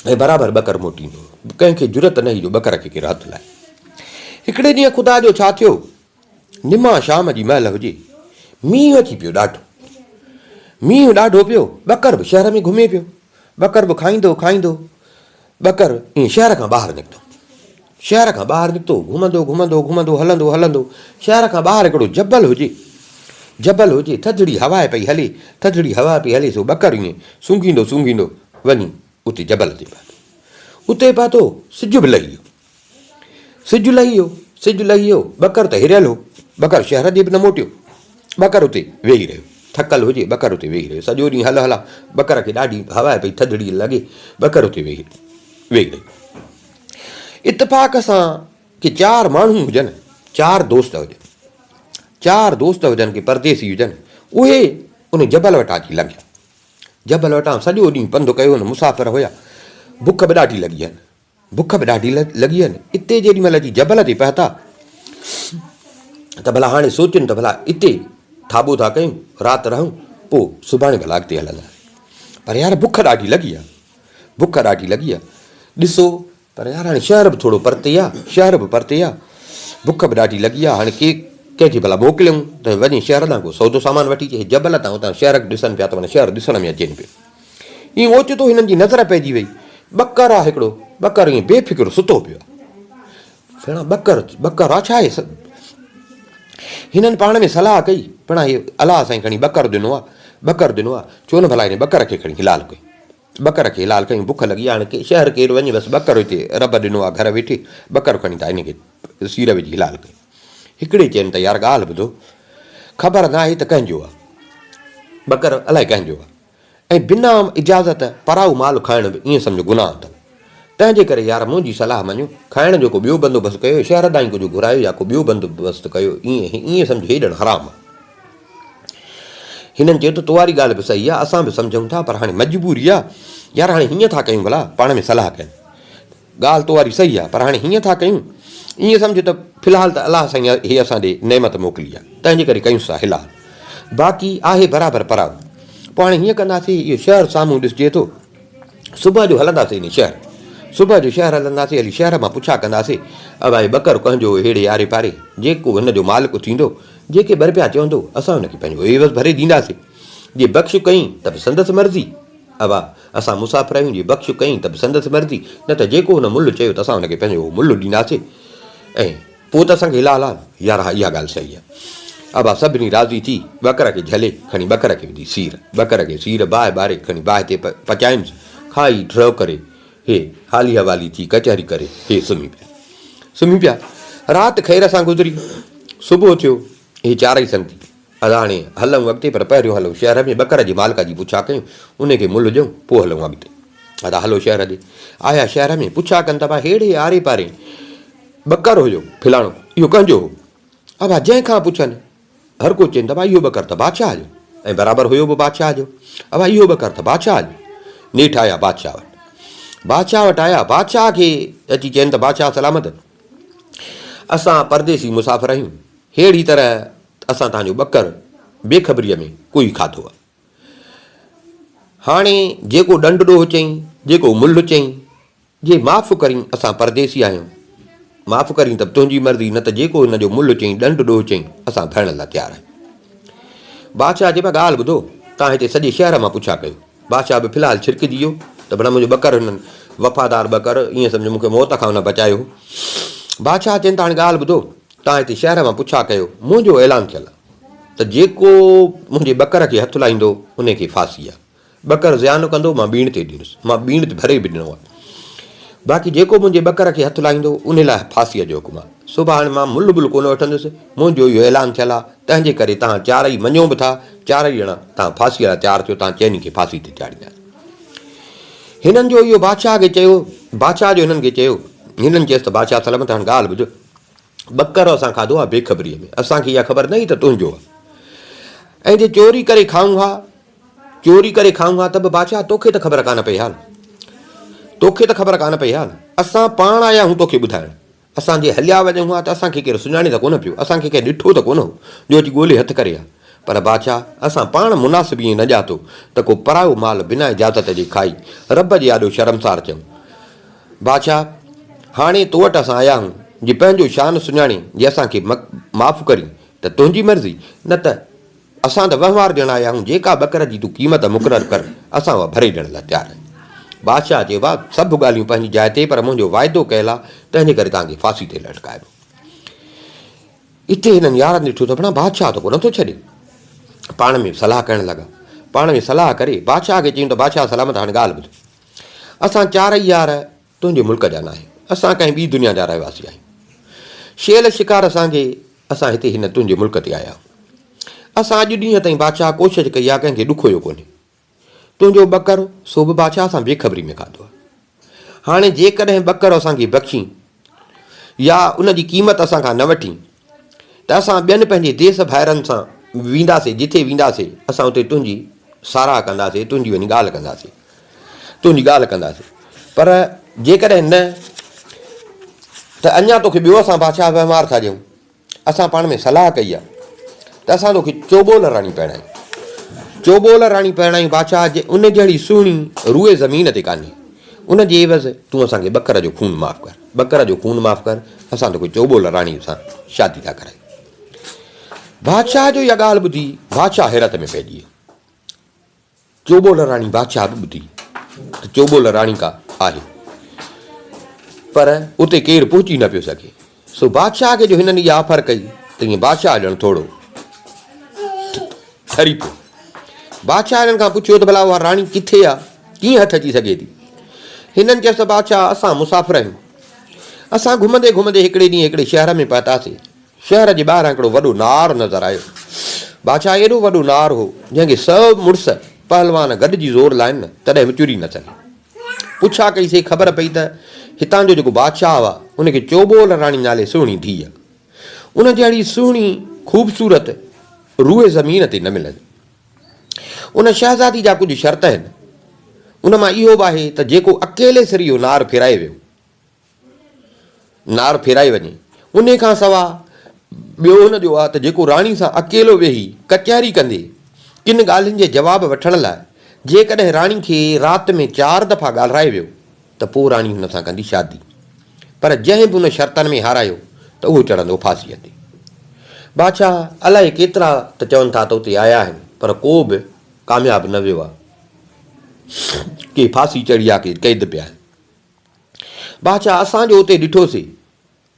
۽ برابر ٻڪر موٽي ايندو هو. ڪنهن کي جرئت نه هئي جو ٻڪر کي ڪير هٿ لائي. هڪڙي ڏينهن خدا جو ڇا ٿيو، نما شام جي مهل هجي، مينهن اچي پيو ڏاڍو. مينهن ڏاڍو پيو، ٻڪر به شهر ۾ گهمي پيو. ٻڪر به کائيندو کائيندو ٻڪر ائين شهر کان ٻاهر نڪتو. شهر کان ٻاهر نڪتو، گهمندو گهمندو گهمندو هلندو هلندو شهر کان ٻاهر هڪڙو جبل هجي، جبل هجي، ٿڌڙي هوا پئي هلي، ٿڌڙي هوا پئي هلي سو ٻڪر ائين سونگهيندو سونگهيندو وڃي اتي جبل تي پهتو. اتي پهتو سج به لهي ويو. سج لهي ويو، سج لهي ويو، ٻڪر ته هريل هو، ٻڪر شهر ڏي به نه موٽيو، ٻڪر اتي ويهي رهيو، ٿڪل هجي، ٻڪر اتي ويهي رهيو، سڄو ڏينهن هل هلا، ٻڪر کي ڏاڍي هوا پئي ٿڌڙي لڳي، ٻڪر اتي ويهي ويهي رهيو. اتفاق سان ڪي چار ماڻهو هجن، چار دوست هجن، چار دوست هجن ڪي پرديسي هجن، اهي ان جبل وٽان اچي لنگهيا. جبل وٽان سڄو ڏينهن پنڌ ڪيو هن، مسافر هيا، بک به ڏاڍي لڳي هن. بک به ڏاڍي لڳي هن. اتي جيڏي مهل اچي جبل تي پهتا ته ڀلا هاڻي سوچين ته ڀلا اتي ٿاٻو ٿا ڪيون، رات رهون، پوء سڀاڻي ڀلا اڳتي هلنداسين. پر يار بک ڏاڍي لڳي آ، بک ڏاڍي لڳي آ. ڏسو پر يار هاڻي شهر به ٿورو پرتي آ، شهر به پرتي آ، بک به ڏاڍي لڳي آ، هاڻي ڪي ڪنهن کي ڀلا موڪليون ته وڃي شهر ڏانهن ڪو سودو سامان وٺي اچي. هي جبل تان اتان شهر ڏسن پيا ته معنيٰ شهر ڏسڻ ۾ اچين پيو. ائين اوچتو هنن جي نظر پئجي وئي. ٻڪر آ هڪڙو، ٻڪر ائين بي فڪر ستو پيو آ. ڦيڻا ٻڪر، ٻڪر آ ڇا آهي؟ هنن پاڻ ۾ صلاح ڪئي، ڦيڻا هي الله سائين کڻي ٻڪر ڏنو آ، ٻڪر ڏنو آ، ڇو نه ڀلا هن ٻڪر کي کڻي حلال ڪيون. ٻڪر کي حلال ڪيون، بک لڳي آ، هاڻي شهر ڪير وڃي، بس ٻڪر هتي رب ڏنو آ گهر ويٺي، ٻڪر کڻي ٿا هن کي سير وجهي حلال ڪيون. هڪڙي چين ته يار ڳالهه ٻڌو، خبر ناهي ته ڪنهن جو آ، ٻڪر الائي ڪنهن جو آ. ۽ بنا اجازت پرائو مال کائڻ به ائين سمجهه گناهه اٿو. تنهن جي ڪري يار منهنجي صلاح مڃو، کائڻ جو ڪو ٻيو بندوبست ڪيو، شهر ڏانهن ڪجهه گهرايو يا ڪو ٻيو بندوبست ڪيو، ائين ائين سمجهه هي ڄڻ حرام آ. هنن چيو ته تو واري ڳالهه به صحيح آ، اسان به سمجهون ٿا پر هاڻي مجبوري آ، يار هاڻي هيئن ٿا ڪيون ڀلا، پاڻ ۾ صلاح ڪين. ڳالهه تو واري صحيح آ، پر هاڻي هيئن ٿا ڪيون. ائين سمجهه ته في الحال ته الله سائين هي اسان ڏي نعمت موڪلي آهي، تنهن جي ڪري ڪيونس ٿا حلال. باقي آهي برابر پرائو. پوء هاڻي هيئن ڪنداسين، اهو شهر سامهون ڏسجي ٿو، صبح جو هلنداسين انهي شهر. صبح جو شهر هلنداسين، هلي شهر مان پڇا ڪنداسين، ابا هي ٻڪر ڪنهن جو هو ههڙي آري پاري، جيڪو هن جو مالڪ ٿيندو، جيڪي ٻه رپيا چوندو، اسان هن کي پنهنجو عيوض ڀري ڏينداسين. جي بخش ڪئين ته به سندس مرضي. ابا، اسان مسافر آهيون، جي بخش ڪئين ته به سندس مرضي، نه ته جيڪو هن ملهه چيو ته اسان هن کي پنهنجو اهو ملهه ڏينداسين ۽ پوء ته اسان کي حلال آهي. يار ها اها ڳالهه صحيح آهي. ابا سڀني راضي ٿي ٻڪر کي جهلي کڻي ٻڪر کي وڌي سير. ٻڪر کي سير باهه ٻاري کڻي باهه تي پچاينس. کائي ڍؤ ڪري هي حالي حوالي ٿي ڪچهري ڪري هي سمهي پيا. سمهي پيا. رات خير سان گذري. صبح ٿيو. هي چارئي سنگتي. ادا هاڻي هلون اڳتي پر پهريون هلون شهر ۾ ٻڪر جي مالڪا جي پڇا ڪيون انهي کي ملهه ڏيون پوء هلون اڳتي. ادا هلو شهر ڏي. آيا شهر ۾ پڇا ڪن ته ڀا ههڙي آري پاري ٻڪر هيو فلاڻو اهو ڪنهن جو هو؟ ابا جنهن کان پڇن هر ڪو چين ته ڀا اهو ٻڪر ته بادشاهه جو ۽ برابر هيو به بادشاهه جو. ابا اهو ٻڪر ته بادشاهه جو. نيٺ آيا بادشاهه وٽ. بادشاهه وٽ آيا بادشاهه کي اچي چين ته بادشاهه سلامت اسان پرديسي مسافر آهيون ههڙي طرح اسان توهان جو ٻڪر بي خبريء ۾ ڪوئي کاڌو آهي. هاڻي جيڪو ڏنڊ ڏوهه چئين، جيڪو ملهه چئين، جي معاف ڪرين، اسان پرديسي آهيون، معاف ڪرين ته به تنهنجي مرضي، نه ته جيڪو هن جو ملهه چئين، ڏنڊ ڏوهه چئين، اسان ڀرڻ لاء تيار آهيون. بادشاهه چيو، ڳالهه ٻڌو، توهان هتي سڄي شهر مان پڇا ڪيو. بادشاهه به في الحال ڇرڪجي ويو ته ڀلا منهنجو ٻڪر هنن وفادار ٻڪر ائين سمجهو مون کي موت کان هن بچايو هو. بادشاهه چين ته هاڻي ڳالهه ٻڌو، توهان هتي شهر مان پڇا ڪيو، منهنجو اعلان ٿيل آهي ته جيڪو منهنجي ٻڪر کي هٿ لائيندو انهي کي ڦاسي آهي. ٻڪر زيان ڪندو مان ٻيڻ تي ڏيندس، مان ٻيڻ تي ڀري به ڏنو آهي. باقي جيڪو منهنجي ٻڪر کي هٿ لائيندو انهي لاء ڦاسيء جو حڪم آهي. سڀاڻي مان ملهه بلهه ڪونه وٺندس، منهنجو اهو اعلان ٿيل آهي، تنهن جي ڪري توهان چارئي مڃو به ٿا، چارئي ڄڻا توهان ڦاسيء لاء تيار ٿيو، توهان چئني کي ڦاسي تي چاڙهينداسين. هنن جو اهو بادشاهه کي چيو، بادشاهه جو هنن کي چيو، هنن چيس ته بادشاهه سلامت هاڻ ڳالهه ٻڌ، ٻڪر اسان کاڌو آهي بيخبريء ۾، اسان کي اها خبر نه هئي ته تنهنجو آهي ۽ جي چوري ڪري کائون ها، چوري ڪري کائون ها ته به بادشاهه توکي ته خبر ڪانه پئي ها نه، توکي ته خبر ڪانه پئي ها نه، اسان پاڻ آيا آهيون توکي ٻڌائڻ، اسان جي هليا وڃون ها ته اسان کي ڪير سڃاڻي ته ڪونه پيو، اسان کي ڪنهن ڏٺو ته ڪونه هو جو اچي ڳولي هٿ ڪري ها. پر بادشاهه، اسان پاڻ مناسب ائين نه ڄاتو ته ڪو پرايو مال بنا اجازت جي کائي رب جي آڏو شرمسار ٿيون. بادشاهه، هاڻي تو وٽ اسان آيا آهيون، جي پنهنجو شان سڃاڻي جي اسان کي معاف ڪرين ته تنهنجي مرضي، نه ته اسان ته وهنوار ڏيڻ آيا آهيون، جيڪا ٻڪر جي تون قيمت مقرر ڪر، اسان اها ڀري ڏيڻ لاء تيار آهيون. بادشاهه چيو، ڀاء، سڀ ڳالهيون پنهنجي جاء تي، پر منهنجو واعدو ڪيل آهي، تنهن جي ڪري توهان کي ڦاسي تي لٽڪائبو. اتي هنن يارن ڏٺو ته ڀڻا بادشاهه ته ڪونه ٿو ڇڏي. پاڻ ۾ صلاح ڪرڻ لڳا. پاڻ ۾ صلاح ڪري، بادشاهه کي چيائون ته بادشاهه سلامت هاڻي ڳالهه ٻڌ. اسان چارئي يار تنهنجي ملڪ جا ناهيون. اسان ڪنهن ٻي دنيا جا رهواسي آهيون. شيل شڪار سانگي اسان هتي هن تنهنجي ملڪ تي آيا آهيون. اسان اڄ ڏينهن تائين بادشاهه ڪوشش ڪئي آهي ڪنهن کي ڏکويو ڪونهي. تنهنجو ٻڪر سو به بادشاهه اسان بي خبري ۾ کاڌو آهي. هاڻي جيڪڏهن ٻڪر اسان کي بخشين يا ان جي قيمت اسان کان نه وٺين ته اسان ٻين پنهنجي ديس ڀائرن سان وينداسي، جٿي وينداسي اسان اتي تنهنجي ساراهه ڪنداسي، تنهنجي وڃي ڳالهه ڪنداسي، تنهنجي ڳالهه ڪنداسي. پر جيڪڏهن نه ته اڃا توکي ٻيو اسان بادشاهه وهنوار ٿا ڏيون. اسان پاڻ ۾ صلاح ڪئي آهي ته اسان توکي چوٻول راڻي پرڻايون. چوٻول راڻي پرڻايون بادشاهه جي ان جهڙي سهڻي روئي زمين تي ڪانهي. ان جي عيوض تون اسان کي ٻڪر جو خون معاف ڪر. ٻڪر جو خون معاف ڪر، اسان توکي چوٻول راڻي سان شادي ٿا ڪرايون. بادشاهه جو اها ڳالهه ٻڌي بادشاهه حيرت ۾ پئجي ويو. چوٻول راڻي بادشاهه به ٻڌي ته چوٻول راڻي ڪا آهي، پر اتي ڪير پهچي نه پيو سگهي. سو بادشاهه کي جو هنن اها آفر ڪئي ته ائين بادشاهه ڄڻ ٿورو ٺري پيو. بادشاهه هنن کان پڇيو ته ڀلا اها راڻي ڪٿي آ، ڪيئن هٿ اچي سگهي ٿي؟ هنن چيس ته بادشاهه اسان مسافر آهيون. اسان گهمندي گهمندي هڪڙي ڏينهن هڪڙي شهر ۾ پهتاسين. شهر جي ٻاهران هڪڙو وڏو نار نظر آيو. بادشاهه ايڏو وڏو نار هو، جنهن کي سؤ مڙس پهلوان گڏجي زور لائن نه، تڏهن به چري نه سگهي. پڇا ڪئي سي خبر پئي ته هتان جو جيڪو بادشاهه هو، ان کي چوٻول راڻي نالي سهڻي ڌيء. ان جهڙي سهڻي خوبصورت روء زمين تي نه ملندي. ان شهزادي جا ڪجهه شرط آهن. ان مان اهو به آهي ته جيڪو اڪيلي سر اهو نار ڦيرائي ويو، نار ڦيرائي وڃي انهي کان سوا ٻيو هن جو آ ته جيڪو راڻي سان اڪيلو ويهي ڪچهري ڪندي، ڪن ڳالهين جي جواب وٺڻ لاء جيڪڏهن راڻي کي رات ۾ چار دفعا ڳالهرائي ويو ته پوء راڻي هن سان ڪندي شادي. پر جنهن به ان شرطن ۾ هارايو ته اهو چڙهندو ڦاسيء تي. بادشاهه الائي ڪيترا ته چون ٿا ته اتي آيا آهن پر ڪو به ڪامياب نه ويو آ. ڪي ڦاسي چڙهي آ ڪي قيد پيا آهن. بادشاهه اسان جو اتي ڏٺوسي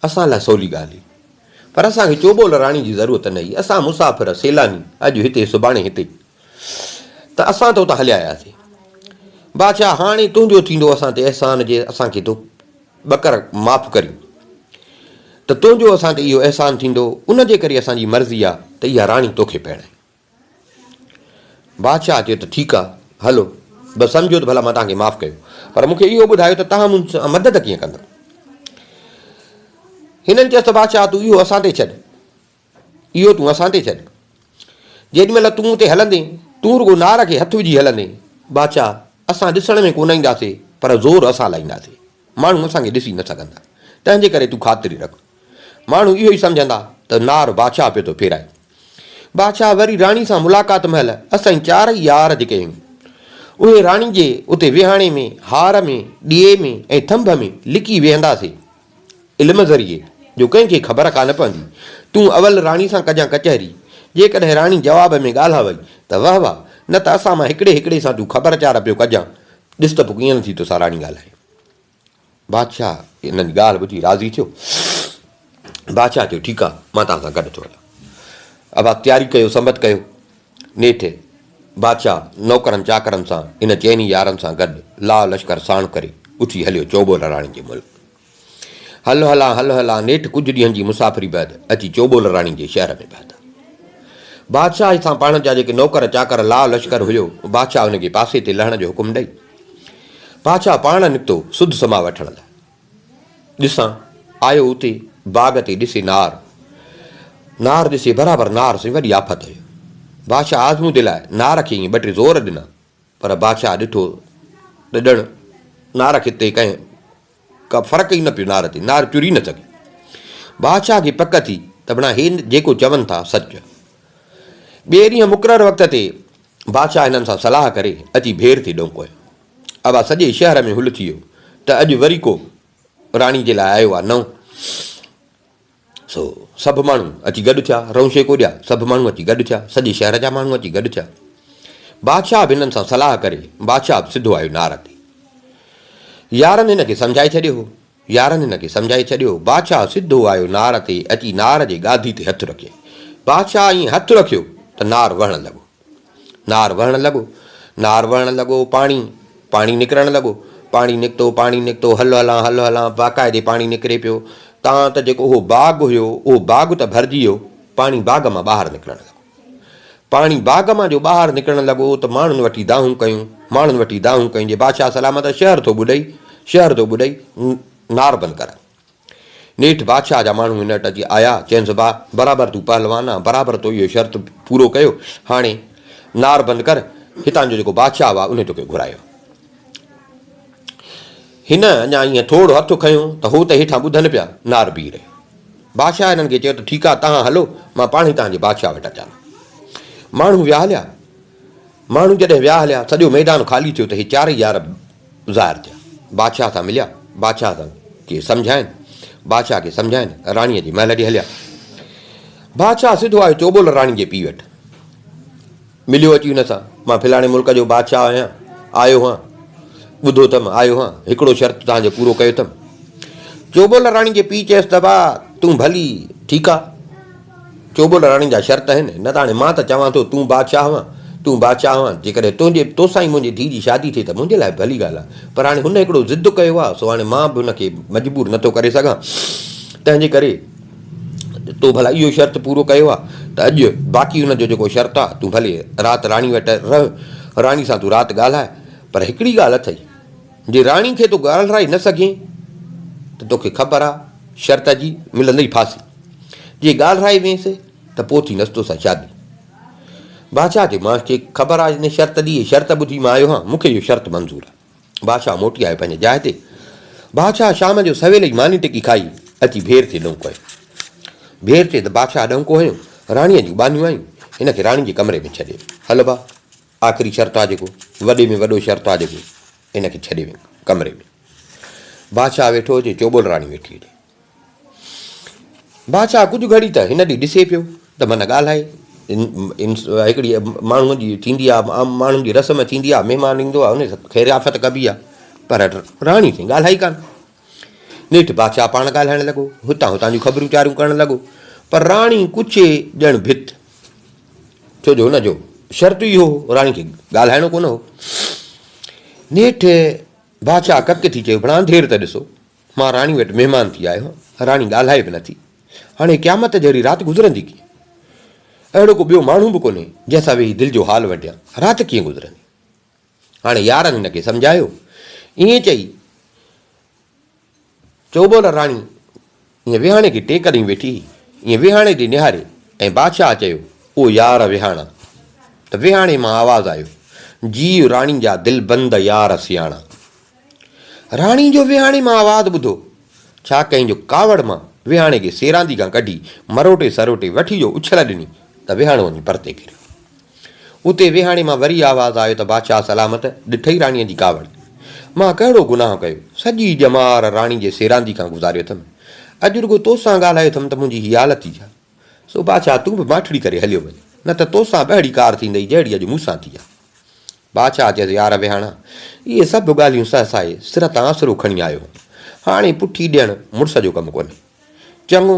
اسان لاء سولي ڳالهه هئي. پر اسان کي چوٻول راڻي جي ضرورت نه هئي. اسان مسافر، سيلاني، اڄ هتي سڀاڻي هتي. ته اسان ته اتان هليا آياسين. بادشاهه، هاڻي تنهنجو ٿيندو اسان تي احسان جي اسان کي تو ٻڪر معاف ڪرين. ته تنهنجو اسان تي اهو احسان ٿيندو، ان جي ڪري اسان جي مرضي آ ته اها راڻي توکي پرڻايون. بادشاهه چيو ته ٺيڪ آ، هلو، بس سمجهو ته ڀلا مان توهان کي معاف ڪيو، پر مون کي اهو ٻڌايو ته توهان مون سان مدد ڪيئن ڪندؤ؟ هنن چيس ته بادشاهه تون اهو اسان تي ڇڏ، اهو تون اسان تي ڇڏ. جيڏي مهل تون اتي هلندين، تون رڳو نار کي هٿ وجهي هلندين، بادشاهه، اسان ڏسڻ ۾ ڪونه اينداسين، پر زور اسان لائينداسين، ماڻهو اسان کي ڏسي نه سگهندا، تنهنجي ڪري تون خاطري رک. ماڻهو اهو ئي سمجهندا ته نار بادشاهه پيو ٿو ڦيرائي. بادشاهه وري راڻي سان ملاقات مهل اسين چارئي يار جيڪي آهيون، اهي راڻي جي اتي ويهاڻي ۾، هار ۾، ڏيئي ۾ ۽ ٿنڀ ۾ لڪي ويهنداسين. علم ذريعي، جو ڪنهن کي خبر ڪانه پوندي. تون اول راڻي سان ڪجان ڪچهري. جيڪڏهن راڻي جواب ۾ ڳالهاوئي ته وهه واه، نه ته اسان مان هڪڙي هڪڙي سان تون خبر چار پيو ڪجان، ڏس ته پوء ڪيئن نه ٿي توسان راڻي ڳالهائي. بادشاهه انهن جي ڳالهه ٻڌي راضي ٿيو. بادشاهه چيو، ٺيڪ آ، مان توهان سان گڏ ٿو هلان. ابا تياري ڪيو، سنبت ڪيو. نيٺ بادشاهه نوڪرن چاڪرن سان ان چئني يارن سان گڏ لاء لشڪر ساڻ ڪري اٿي هليو چوٻول راڻي جي ملڪ. هل هلان هل هلان نيٺ ڪجهه ڏينهن جي مسافري بعد اچي چوٻول راڻي جي شهر ۾ پهتا. بادشاهه سان پاڻ جا جيڪي نوڪر چاڪر لاء لشڪر هيو، بادشاهه ان کي پاسي تي لهڻ جو حڪم ڏئي بادشاهه پاڻ نڪتو سڌ سماء وٺڻ لاء. ڏسان آيو اتي باغ تي ڏسي نار. نار ڏسي برابر نار سين وڏي آفت هيو. بادشاهه آزمودي لاء نار کي ائين ٻه ٽي زور ڏنا پر بادشاهه ڏٺو ته ڄڻ نار کي تي ڪنهن ڪا فرق ئي نه پيو نار تي، نار چري نه سگهي. بادشاهه کي پڪ ٿي ته بڻا هي جيڪو چون ٿا سچ. ٻئي ڏينهن مقرر وقت تي بادشاهه هنن سان صلاح ڪري اچي ڀير ٿي ڏونڪويو. ابا سڄي شهر ۾ هل ٿي ويو ته اڄ وري ڪو راڻي جي لاء آيو آ نئون. سو سڀ ماڻهو اچي گڏ ٿيا، رئونشي ڪوڏيا، سڀ ماڻهو اچي گڏ ٿيا، سڄي شهر جا ماڻهو اچي گڏ ٿيا. بادشاهه به هنن سان صلاح ڪري بادشاهه به سڌو آيو نار تي. يارن هن کي سمجهائي ڇڏيو هو. يارن هن کي سمجهائي ڇڏيو. بادشاهه سڌو آيو نار تي، اچي نار جي ڳاڌي تي هٿ رکيائين. بادشاهه ائين هٿ رکيو ته نار وهڻ لڳو. نار وهڻ لڳو. نار وهڻ لڳو، پاڻي، پاڻي نڪرڻ لڳو. پاڻي نڪتو، پاڻي نڪتو، هل هلان، هل هلان، باقاعدي پاڻي نڪري پيو. تان ته جيڪو اهو باغ هيو، اهو باغ ته ڀرجي ويو، پاڻي باغ مان ٻاهر نڪرڻ لڳو. پاڻي باغ مان جو ٻاهر نڪرڻ لڳو ته ماڻهن وٺي دانهون ڪيون، ماڻهن وٺي دانهون ڪيون جي بادشاهه سلامت شهر ٿو ٻڏئي، شهر ٿو ٻڏئي، نار بند ڪراء. نيٺ بادشاهه جا ماڻهو هن وٽ اچي آيا، چينس با، برابر تون پهلوان آن، برابر تو اهو شرط پورو ڪيو، هاڻي نار بند ڪر، هتان جو جيڪو بادشاهه آ انهي توکي گهرايو. هن اڃا ائين ٿورو هٿ کنيو ته هو ته هيٺان ٻڌن پيا، نار بيهي رهيو. بادشاهه هنن کي چيو ته ٺيڪ آ توهان هلو، مان پاڻهي توهان جي بادشاهه وٽ اچان ٿو. ماڻهو ويا هليا. ماڻهو جڏهن ويا هليا، سڄو ميدان خالي ٿيو ته هي چارئي يار ظاهر ٿيا. بادشاهه سان مليا، بادشاهه سان کي سمجهائين، بادشاهه کي سمجهائين، راڻيء جي محل ڏي هليا. بادشاهه سڌو آيو چوٻول راڻي جي پيء وٽ. مليو اچي هن سان، مان فلاڻي ملڪ جو بادشاهه آهيان، آيو هان، ٻڌو اٿم، آيو هان، هڪڙو شرط توهان جو پورو ڪيو اٿم. چوٻول راڻي جي پيء چيس ته ڀاء تون ڀلي ٺيڪ آ، چوٻول راڻي جا شرط آهن، نه ته هاڻي مان ته چوان ٿو تون بادشاهه هئان، تون بادشاهه هئان، جيڪڏهن تنهنجي توسان ئي منهنجي ڌيء جي شادي ٿئي ته منهنجي لاء به ڀلي ڳالهه آ، پر هاڻي هن هڪڙو ضد ڪيو آ، سو هاڻي مان به هن کي مجبور نٿو ڪري سگهان، تنهنجي ڪري. تو ڀلا اهو شرط پورو ڪيو آ ته اڄ باقي ان جو جيڪو شرط آ تون ڀلي رات راڻي وٽ رهه، راڻي سان تون رات ڳالهاء پر هڪڙي ڳالهه اٿئي جي راڻي کي تون ڳالهرائي نه سگهين ته توکي خبر آ شرط جي ملندئي ڦاسي، جي ڳالهرائي وينس ته پوء ٿيندس توسان شادي. بادشاهه چيو مان کي خبر آ ان شرط جي، شرط ٻڌي مان آيو هان، مون کي اهو شرط منظور آ. بادشاهه موٽي آيو پنهنجي جاء تي. بادشاهه شام جو سويل ئي ماني ٽڪي کائي اچي ڀير تي ڏنڪ ڪيو. ڀير چئي ته بادشاهه ڏنڪو هنيو، راڻيء جون ٻانهيون آيون، هن کي راڻي جي ڪمري ۾ ڇڏي ويو. هل ڀاء، آخري شرط آ جيڪو، وڏي ۾ وڏو شرط آ جيڪو، هن کي ڇڏي ويو ڪمري ۾. بادشاهه ويٺو هجي، چوٻول راڻي ويٺي هجي. بادشاهه ڪجهه گهڙي ته هن ڏي ڏسي پيو ته من ڳالهائي. هڪڙي ماڻهوء جي ٿيندي آ، عام ماڻهن جي رسم ٿيندي آ، مهمان ايندو آ، ان سان خير عافيت ڪبي آ، پر راڻي سائين ڳالهائي ڪانه. نيٺ بادشاهه پاڻ ڳالهائڻ لڳو، هتان هتان جون خبرون چاريون ڪرڻ لڳو، پر راڻي ڪڇي ڄڻ ڀت، ڇو جو هن جو شرط ئي اهو هو، راڻي کي ڳالهائڻو ڪونه هو. نيٺ بادشاهه ڪڪ ٿي چيو، ڀلا انڌير ته ڏسو، مان راڻي وٽ مهمان ٿي آيو آهيان، راڻي ڳالهائي به نٿي، هاڻي قيامت جهڙي رات گذرندي ڪيئن؟ اهڙو ڪو ٻيو ماڻهو به ڪونهي، جنهن سان ويهي دل جو حال ونڊيان، رات ڪيئن گذرندي؟ هاڻي يارن هن کي سمجهايو. ائين چئي چوٻول راڻي ائين ويهاڻي کي ٽيڪ ڏئي ويٺي هئي. ائين ويهاڻي ڏي نهاري ۽ بادشاهه چيو، او يار ويهاڻا! ته ويهاڻي مان آواز آيو، جيء راڻي جا دلبند يار سياڻا! راڻي جو ويهاڻي مان آواز ٻڌو، ڇا ڪئين جو ڪاوڙ مان ويهاڻي کي سيراندي کان ڪڍي مروٽي سروٽي وٺي جو اڇل ڏني ته ويهاڻو وڃي پرتي ڪريو. اتي ويهاڻي مان وري آواز آيو ته بادشاهه سلامت، ڏٺئي راڻيء جي ڪاوڙ. مان ڪهڙو گناهه ڪيو؟ سڄي ڄمار راڻي جي سيراندي کان گذاريو اٿم. اڄ رڳو توسان ڳالهايو اٿم ته منهنجي هيء حالت ٿي ڇا؟ سو بادشاهه تون به ماٺڙي ڪري هليو وڃ، نه ته توسان به اهڙي ڪار ٿيندئي جهڙي اڄ مون سان ٿي آهي. بادشاهه چيس، يار ويهاڻا، اهي سڀ ڳالهيون سهسائي سر تان آسرو کڻي آيو هوم. هاڻي پٺي ڏيڻ مڙس جو ڪم ڪونهي. چڱو،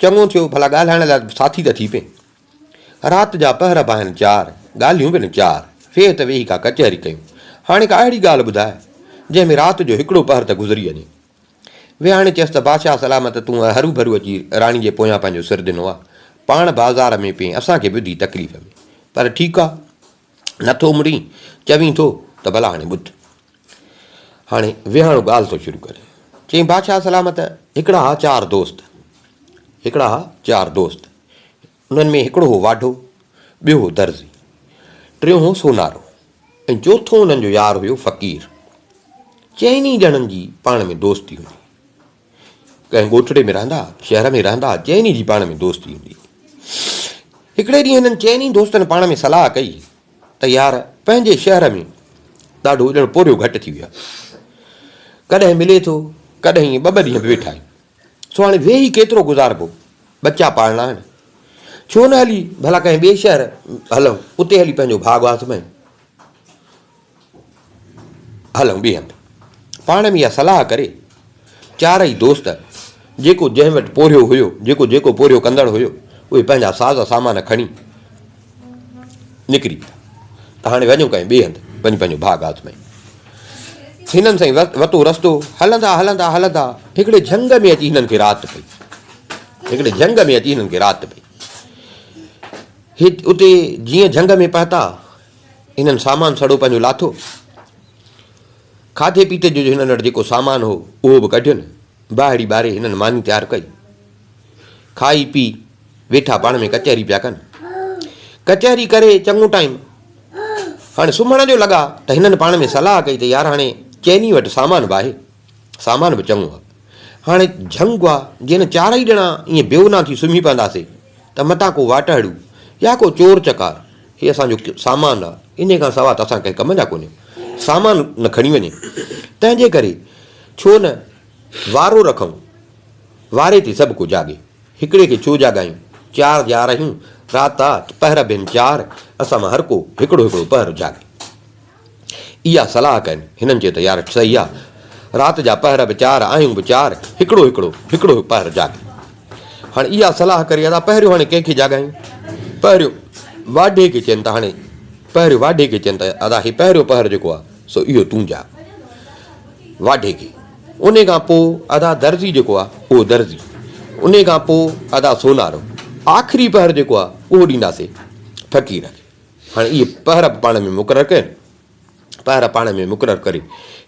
چڱو ٿيو، ڀلا ڳالهائڻ لاء ساٿي ته ٿي پئين. رات جا پهر به آهن چار، ڳالهيون به نه چار. ويهه ته ويهي ڪا ڪچهري ڪيون. هاڻي ڪا اهڙي ڳالهه ٻڌاء، جنهن ۾ رات جو هڪڙو پهر ته گذري وڃي. ويهاڻي چيس ته بادشاهه سلامت تون هروڀرو اچي راڻي جي پويان پنهنجو سر ڏنو آ. پاڻ بازار ۾ پئين، اسان کي به وڌي تڪليف ۾. پر ٺيڪ آ، نٿو مڙين، چوين ٿو ته ڀلا هاڻي ٻڌ. هاڻي ويهاڻو ڳالهه ٿو شروع ڪري. چيائين بادشاهه سلامت هڪڙا ها چار دوست. هڪڙا ها چار دوست. انهن ۾ هڪڙو هو واڍو، ٻيو هو درزي، ٽيون هو سونارو ۽ چوٿون انهن جو يار هيو فقير. چئني ڄڻن جي پاڻ ۾ دوستي هوندي هئي. ڪنهن ڳوٺڙي ۾ رهندا، شهر ۾ رهندا، چئني جي پاڻ ۾ دوستي هوندي هئي. هڪڙي ڏينهن هنن چئني دوستن پاڻ ۾ صلاح ڪئي ته يار پنهنجي شهر ۾ ڏاڍو ڄڻ پورهيو گهٽ ٿي ويو آهي. ڪڏهن ملي ٿو، ڪڏهن ائين ٻه ٻه ڏينهن به ويٺا آهيون. سو هاڻي ويهي ڪيترو گذاربو، ٻچا پالڻا آهن. ڇو نه هلي ڀلا ڪنهن ٻئي شهر هلون، اتي هلي پنهنجو ڀاڳ آزمايون. هلون ٻئي هنڌ. پاڻ ۾ اها صلاح ڪري چارئي دوست جيڪو جنهن وٽ پورهيو هيو، جيڪو جيڪو پورهيو ڪندڙ هيو، اهي پنهنجا ساز سامان کڻي نڪري پيا ته هاڻي وڃون ڪنهن ٻئي هنڌ وڃي پنهنجو ڀاڳ آزمايون. هنن سائين وتو رستو هلندا هلندا هلندا هڪڙي جهنگ ۾ اچي هنن کي رات پئي. هڪڙي جهنگ ۾ اچي هنن کي رات پئي. اتي جيئن جهنگ ۾ پهتا هنن سامان سڙو پنهنجو لاٿو. کاڌي پيتي جو هنن وٽ جيڪو سامان هو اهو به ڪڍين. باهڙي ٻاري هنن ماني تيار ڪئي. کائي پي ويٺا پاڻ ۾ ڪچهري پيا ڪن. ڪچهري ڪري چڱو ٽائيم هاڻي سمهڻ جو لڳا ته هنن پاڻ ۾ صلاح ڪئي ته يار هاڻي چئني وٽ سامان به آهي، سامان به چڱو آهي. هاڻي جهنگ آ، جي نه چارئي ڄڻا ائين بيونا ٿي سمهي پونداسي ته متان ڪو واٽهڙو يا ڪو چور چڪار هي اسان جو سامان آ، انهي کان سوا ته اسان ڪنهن ڪم جا ڪونهيون، سامان نه کڻي وڃي. تنهن جي ڪري ڇو نه وارو رکون، واري تي سڀ ڪو جاڳي. هڪڙي کي ڇو جاڳايون؟ چار يار آهيون، رات آ، پهر به آهن چار، اسان مان هر ڪو هڪڙو هڪڙو پهر جاڳي. اها صلاح ڪين. هنن چيو ته يار صحيح آ، رات جا پهر به چار، آهيون به چار، هڪڙو هڪڙو، هڪڙو پهر جاڳي. هاڻي اها صلاح ڪري ادا پهريون هاڻي ڪنهن کي جاڳايون؟ پهريون واڍي کي چين ته هاڻي پهريون واڍي کي چين ته ادا هي پهريون پهر جيڪو آ، سو اهو تون جاڳ. واڍي کي. انهي کان پوء ادا درزي جيڪو آ اهو درزي. انهي کان پوء ادا سونارو. آخري پهر جيڪو آ اهو ڏينداسي فقير کي. هاڻي اهي پهر به پاڻ ۾ مقرر ڪين. پهر پاڻ ۾ مقرر ڪري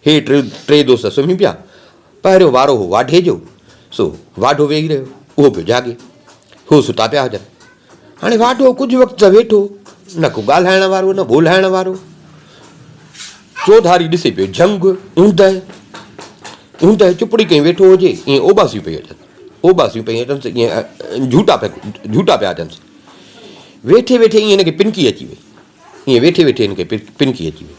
هي ٽي دوست سمهي پيا. پهريون وارو هو واڍي جو، سو واڍو ويهي رهيو. اهو پيو جاڳي. هو ستا پيا هجن. هاڻي واڍو ڪجهه وقت ته ويٺو، نه ڪو ڳالهائڻ وارو نه ٻولهائڻ وارو. چوڌاري ڏسي پيو جهنگ، اوندهه، اوندهه چپڙي ڪئين ويٺو هجي، ائين اوٻاسيون پئي اچن. اوٻاسيون پيون اچنس، ائين جهوٽا پيا جهوٽا پيا اچنس. ويٺي ويٺي ائين هن کي پنڪي اچي وئي. ائين ويٺي ويٺي هن کي پنڪي اچي وئي.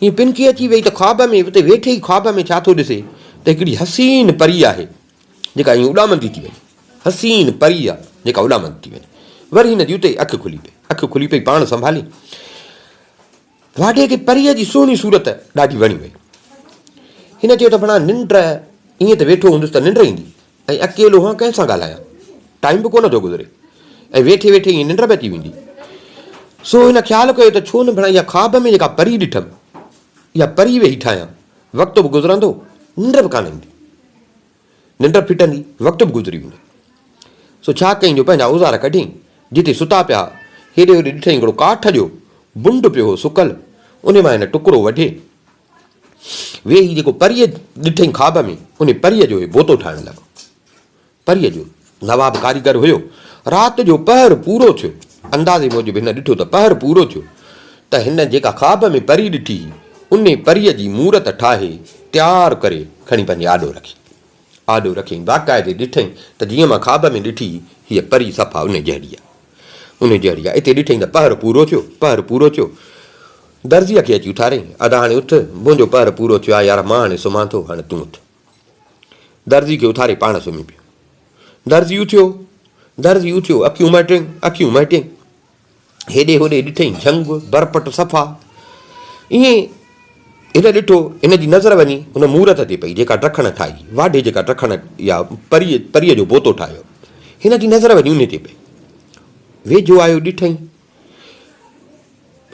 ائين پنڪي اچي وئي ته خواب ۾ اتي ويٺي ئي خواب ۾ ڇا ٿو ڏسي ته هڪڙي حسين پري آهي جيڪا ائين اڏامندي ٿي وڃي. حسين پري آ جيڪا اڏامندي ٿي وڃي. وري هن جي اتي ئي اک کلي پئي. اک کلي پئي پاڻ سنڀالي. واڍي کي پريء جي سهڻي صورت ڏاڍي وڻي وئي. هن چيو ته ڀڻا ننڊ ائين ته ويٺو هوندس ته ننڊ ايندي ۽ اڪيلو هئان ڪنهن سان ڳالهايان. ٽائيم به ڪونه ٿو گذري ۽ ويٺي ويٺي ائين ننڊ به اچي ويندي. سو هن خيال ڪيو ته ڇو نه ڀڻا اها خواب ۾ جيڪا پري ڏٺم اها پري ويهي ٺاهيان. وقت به گذرندو ننڊ به ڪانه ايندي. ننڊ ڦٽندي، وقت به گذري ويندو. سو ڇا ڪيائين جو پنهنجا اوزار ڪڍيائين، جتي ستا پيا ها. هيڏي هوڏي ڏٺائين هڪڙو ڪاٺ جو بنڊ پيو هو سڪل، انهي مان هن ٽڪرو وڍي، ويهي جيڪو پريء ڏٺائين خواب ۾، انهي پريء جو هي بوتو ٺاهڻ لڳو. پريء جو نواب ڪاريگر هيو. رات جو پهر پورو ٿيو. اندازي موجب هن ڏٺو ته پهر پورو ٿيو ته هن جيڪا خواب ۾ پري ڏٺي هئي، انهي پريء جي مورت ٺاهي تيار ڪري کڻي پنهنجي آڏو رکي. آڏو رکيائين. باقاعدي ڏٺائين ته جيئن مان خواب ۾ ڏٺي هئي، هيء پري صفا انهي جهڙي آهي. انهي جهڙي آهي. اتي ڏٺائين ته پهر پورو ٿيو. پهر پورو ٿيو. درزيء کي اچي اٿاريائين. ادا هاڻي اٿ، منهنجو پهر پورو ٿيو آهي، يار مان هاڻي سمهان ٿو، هاڻي تون اٿ. درزي کي اٿاري پاڻ سمهي پيو. درزي اٿيو، درزي اٿيو، اکيون مهٽيائين، اکيون مهٽيائين. هيڏي هوڏي ڏٺائين، جهنگ، برپٽ صفا. ائين هن ڏٺو، هن جي نظر وڃي ان مورت تي پئي، جيڪا ڊکڻ ٺاهي، واڍي جيڪا ڊکڻ يا پريء پريء جو بوتو ٺاهيو. هن جي نظر وڃي انهي تي پئي. ويجهو آيو، ڏٺائين